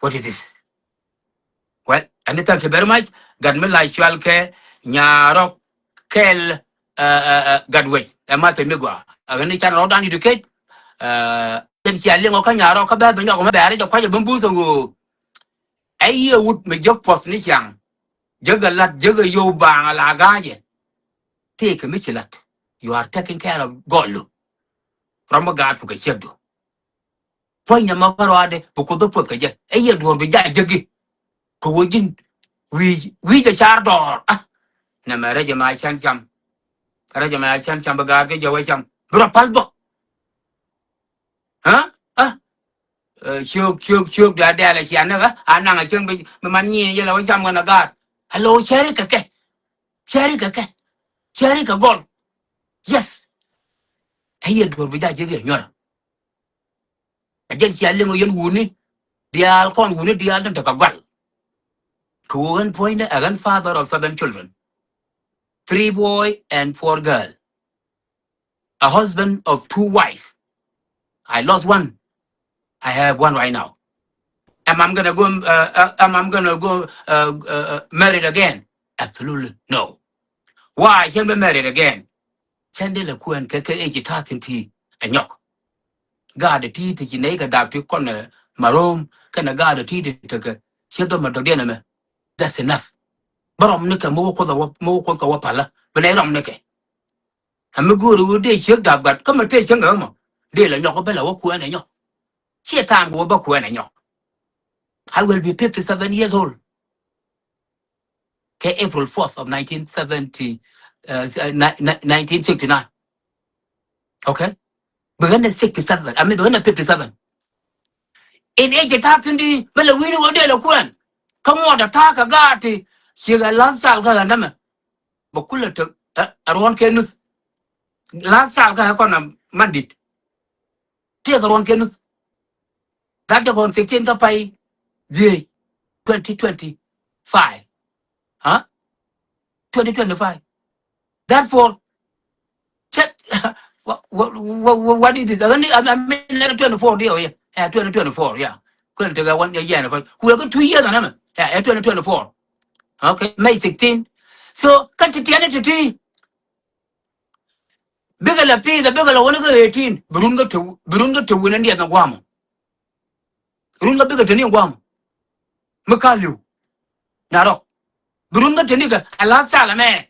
What is this? Well, and thank you very much. Gat mi la cual kɛ nyarɔ kɛl, uh, uh, uh, gat wec. Ɛ ma themi gua. Agani chan rɔ dan educate. Uh, ken cia liŋɔ kä nyarɔ kä bɛ bɛ nyɔk mɛ bɛ ari jɛ kuacɛ bɛ mbuth ŋo. Ɛ yie wut mi jek puɔth ni ciaŋ. Jek a lat, jek a yow baaŋ a la ga̱a̱cɛ. Tëëkɛ mi ci lat. You are taking care of gɔlu. Rɔm mi gaat pukɛ ciekdu. Puɔ̱ny nɛ ma bä rɔaadɛ bi kuoth bä puɔth kɛ jɛ. Ɛ yɛ duɔ̱ɔ̱r bi jac jäki. Kɛ ɣöö ji̱n Wi̱i̱, wi̱i̱ jɛ car dɔɔr. Ah, nɛmɛ rɛc ɛmɛ a cän cam. Rɛc ɛmɛ a cän cam, bi gaat kä jɛ wä cam. Bi rɔ pal bä. Aa? Aa? Ɛ, ciök, ciök, ciök, dɛ̈ɛ̈l, dɛ̈ɛ̈l ɛ cian ni ɣä, a naŋ a cieŋ bi, bi man nyiin yɛl ɛ wä cam kɛnɛ gaat. Alo, cäri kɛ kɛ. Cäri kɛ kɛ. Cäri kɛ gɔl. Yes. Ɛ yɛ duɔ̱ɔ̱r bi jaa jek yɛ nyuɔrä. Ɛ jɛn cia liŋ ɔ yɛn wuni diaal, kɔn wuni diaal tin te kɛ gɔl. Kɛ ɣöö ɣän puɔ̱nydä ɛ ɣän father of seven children. Three boy and four girl. A husband of two wife. I lost one. I have one right now. Am I gonna go, uh, uh, am I gonna go, uh, uh, uh, married again? Absolutely no. Why I can't be married again? Cän dee lɛ kuɛn kɛ, kɛ ëë ci ta̱a̱ thi̱n ti ɛ nyɔk. Gaat ɛ ti ti ci nɛy kɛ dap ti kɔn ɛ marom kɛnɛ gaat ɛ ti ti tekɛ ciɛ dɔ̱mɛ dɔ̱diɛn ɛmɛ. That's enough. Bä rɔm ni kɛ mi wä Kuoth ɛ wä, mi wä Kuoth kɛ wä palä. Bi nɛy rɔm ni kɛ. Ɛ mi go̱o̱ri ɣöö dee ciek dap gat kä mi tëë cäŋ kɛ ɣä mɔ dee lɛ nyɔk kä bä lɛ wä kuɛn ɛ nyɔk. Ciɛ ta̱a̱m kɛ wä bä kuɛn ɛ nyɔk. I will be fifty-seven years old. Kɛ April fourth of nineteen seventy, uh, ni-, ni-, nineteen sixty-nine. Okay? Bi ɣän ɛ sixty-seven, I mean, bi ɣän ɛ fifty-seven. In age ta̱a̱ thi̱n di bä lɛ wi̱ni wä dee lɛ kuɛn. Kä ŋuɔ̱t ɛ ta̱a̱ kɛ gaat ti ciek ɛ la̱th sal kä ɣän dämɛ. Bɛ kulɛ tek ɛ, ɛ ruɔ̱n kɛ nuth. La̱th sal kä ɛ kɔn ɛ man di̱t. Tëëkɛ ruɔ̱n kɛ nuth. Gat jɛ kɔn sixteen kä pay dhiec twenty twenty-five. Huh? Twenty twenty-five. Therefore, cɛ, what, what, what, what is this? I mean, I mean, like twenty-four di ɔ yɛ. Ɛ, twenty twenty-four, yeah. Kuɛn tekɛ wan yɛ yɛn ɛ pay. Kuɛ kä two years anɛ mɛ. Ɛ, ɛ twenty twenty-four. Okay, May sixteen. So kä ti tiɛni ti ti. Bikɛ lɛ pi̱i̱th, bikɛ lɛ wä ni kä eighteen. Bi run kä te, bi run kä te wi̱n ɛn diɛth ni gua̱a̱mɔ. Run kä bikɛ te ni gua̱a̱mɔ. Mi ka li̱w. Nyarɔ. Bi run kä te ni kɛ a la̱th sal ɛmɛ.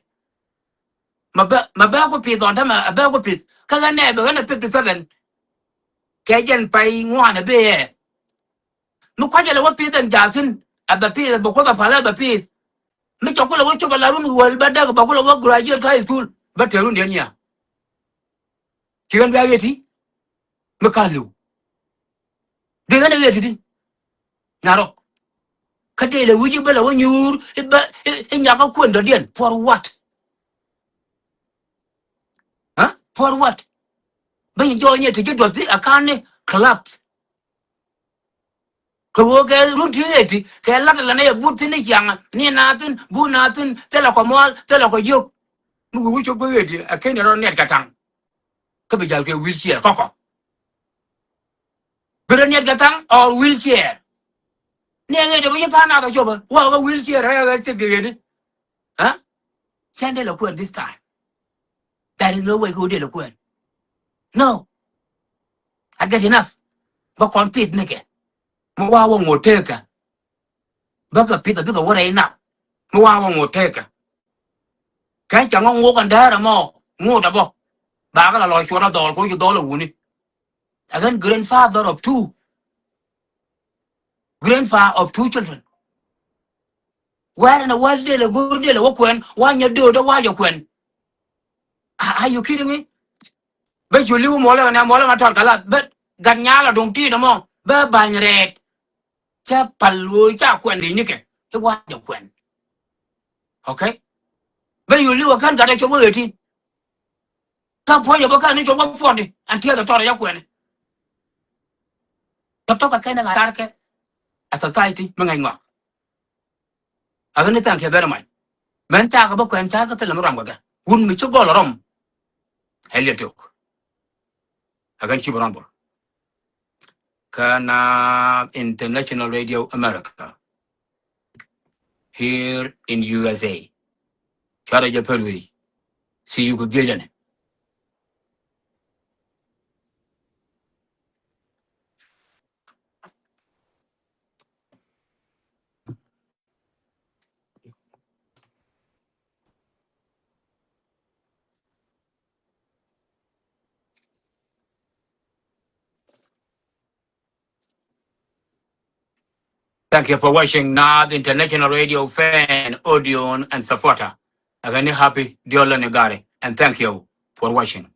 Ma bä, ma bä ku pi̱i̱th ɔn tämɛ, a bä ku pi̱i̱th. Kä ɣän nɛ bɛ ɣän a fifty-seven. Kɛ jɛn pay ŋuan a bee ɛ. Mi kua̱cä lɛ wä pi̱i̱th ɛn jaathin, a bɛ pi̱i̱th, a bɛ Kuoth a pal a bɛ pi̱i̱th. Mi cɛ kulɛ wä cop a la run wäl bä däk, bɛ kulɛ wä graduate kä high school, bä te run diɛn nyia. Ci ɣän bia ɣet ti mi ka li̱w. Dee ɣän ɛ ɣet ti di. Nyarɔ. Kä dee lɛ wi̱c i̱ bä lɛ wä nyuur i̱ bä i̱, i̱ nyakä kuën dɔ̱diɛn. For what? Huh? For what? Bä nyi jɔɔc nyɛ ti ji̱ duɔth i̱ a ka̱n ni collapse. Kɛ ɣöö kɛ run ti ɣet ti kɛ lat ala nɛy a but thi̱n ni ciaŋ ni na thi̱n but na thi̱n thilɛ kɔ mual thilɛ kɔ jiök. Mi wi̱i̱ wi̱i̱ cop kä ɣet ti a ken rɔ niɛt kɛ taŋ. Kä bi jal kɛ wheelchair kɔkɔ. Bi rɔ niɛt kɛ taŋ or wheelchair. Ni a ɣet ti bi nyi tha̱a̱n na kɛ copä wä kɛ wheelchair rɛ ɣɛ thip kɛ ɣet ti. Huh? Cɛn dee lɛ kuɛn this time. There is no way kɛ wä dee lɛ kuɛn. No. I get enough. Bä kɔn pith ni kɛ. Mi wa wä ŋot tekɛ. Bä kɛ pith a bikɛ wä rɛy nak. Mi wa wä ŋot tekɛ. Kɛn cɛ ŋɔ ŋok ɛn däär ɛmɔ. Ŋot ɛ bä. Ba kɛ la lɔ cuɔt a dhɔl kɛ wä ci dhɔl ɛ wuni. Ɛ ɣän grandfather of two. Grandfather of two children. Where in the world dee lɛ go̱r dee lɛ wä kuɛn wa nyɛ döödä wa jɛ kuɛn. Are, are you kidding me? Bä cu li̱w muɔlɛ kɛ nɛ muɔlɛ ma tɔt kɛ la bä gat nyal a duŋ ti̱i̱t ɛmɔ bä ba̱ny rɛɛt. Cä pal ɣöö ca kuɛn di nyikɛ i̱ wa jɛ kuɛn. Okay. Bä cu li̱w ɛ kän gat ɛ cop wä ɣet ti. Kä puɔ̱nyɛ bä kän ni cop wä puɔt di ɛn tiɛth ɛ tɔt ɛ ca kuɛn. Tɔt tɔk kɛ kɛn ɛ la carkɛ. A society mi ŋäc ŋɔak. A ɣän ni tha̱a̱ŋ kiɛ bɛr mac. Mɛn tha̱a̱ŋ kɛ bä kuɛn ca̱r kä thilɛ mi ruam kɛ kɛ wun mi ci gɔl rɔm. Ɛ liɛl tiok. A ɣän ci bä ruam bor. Kä na International Radio America here in U S A. Cuarɛ jɛ pär wei. See you kɛ giecäni. Thank you for watching Naath International Radio fan, audience and supporter. Ɛ kɛ ni Happy Diɔlä ni Gari, and thank you for watching.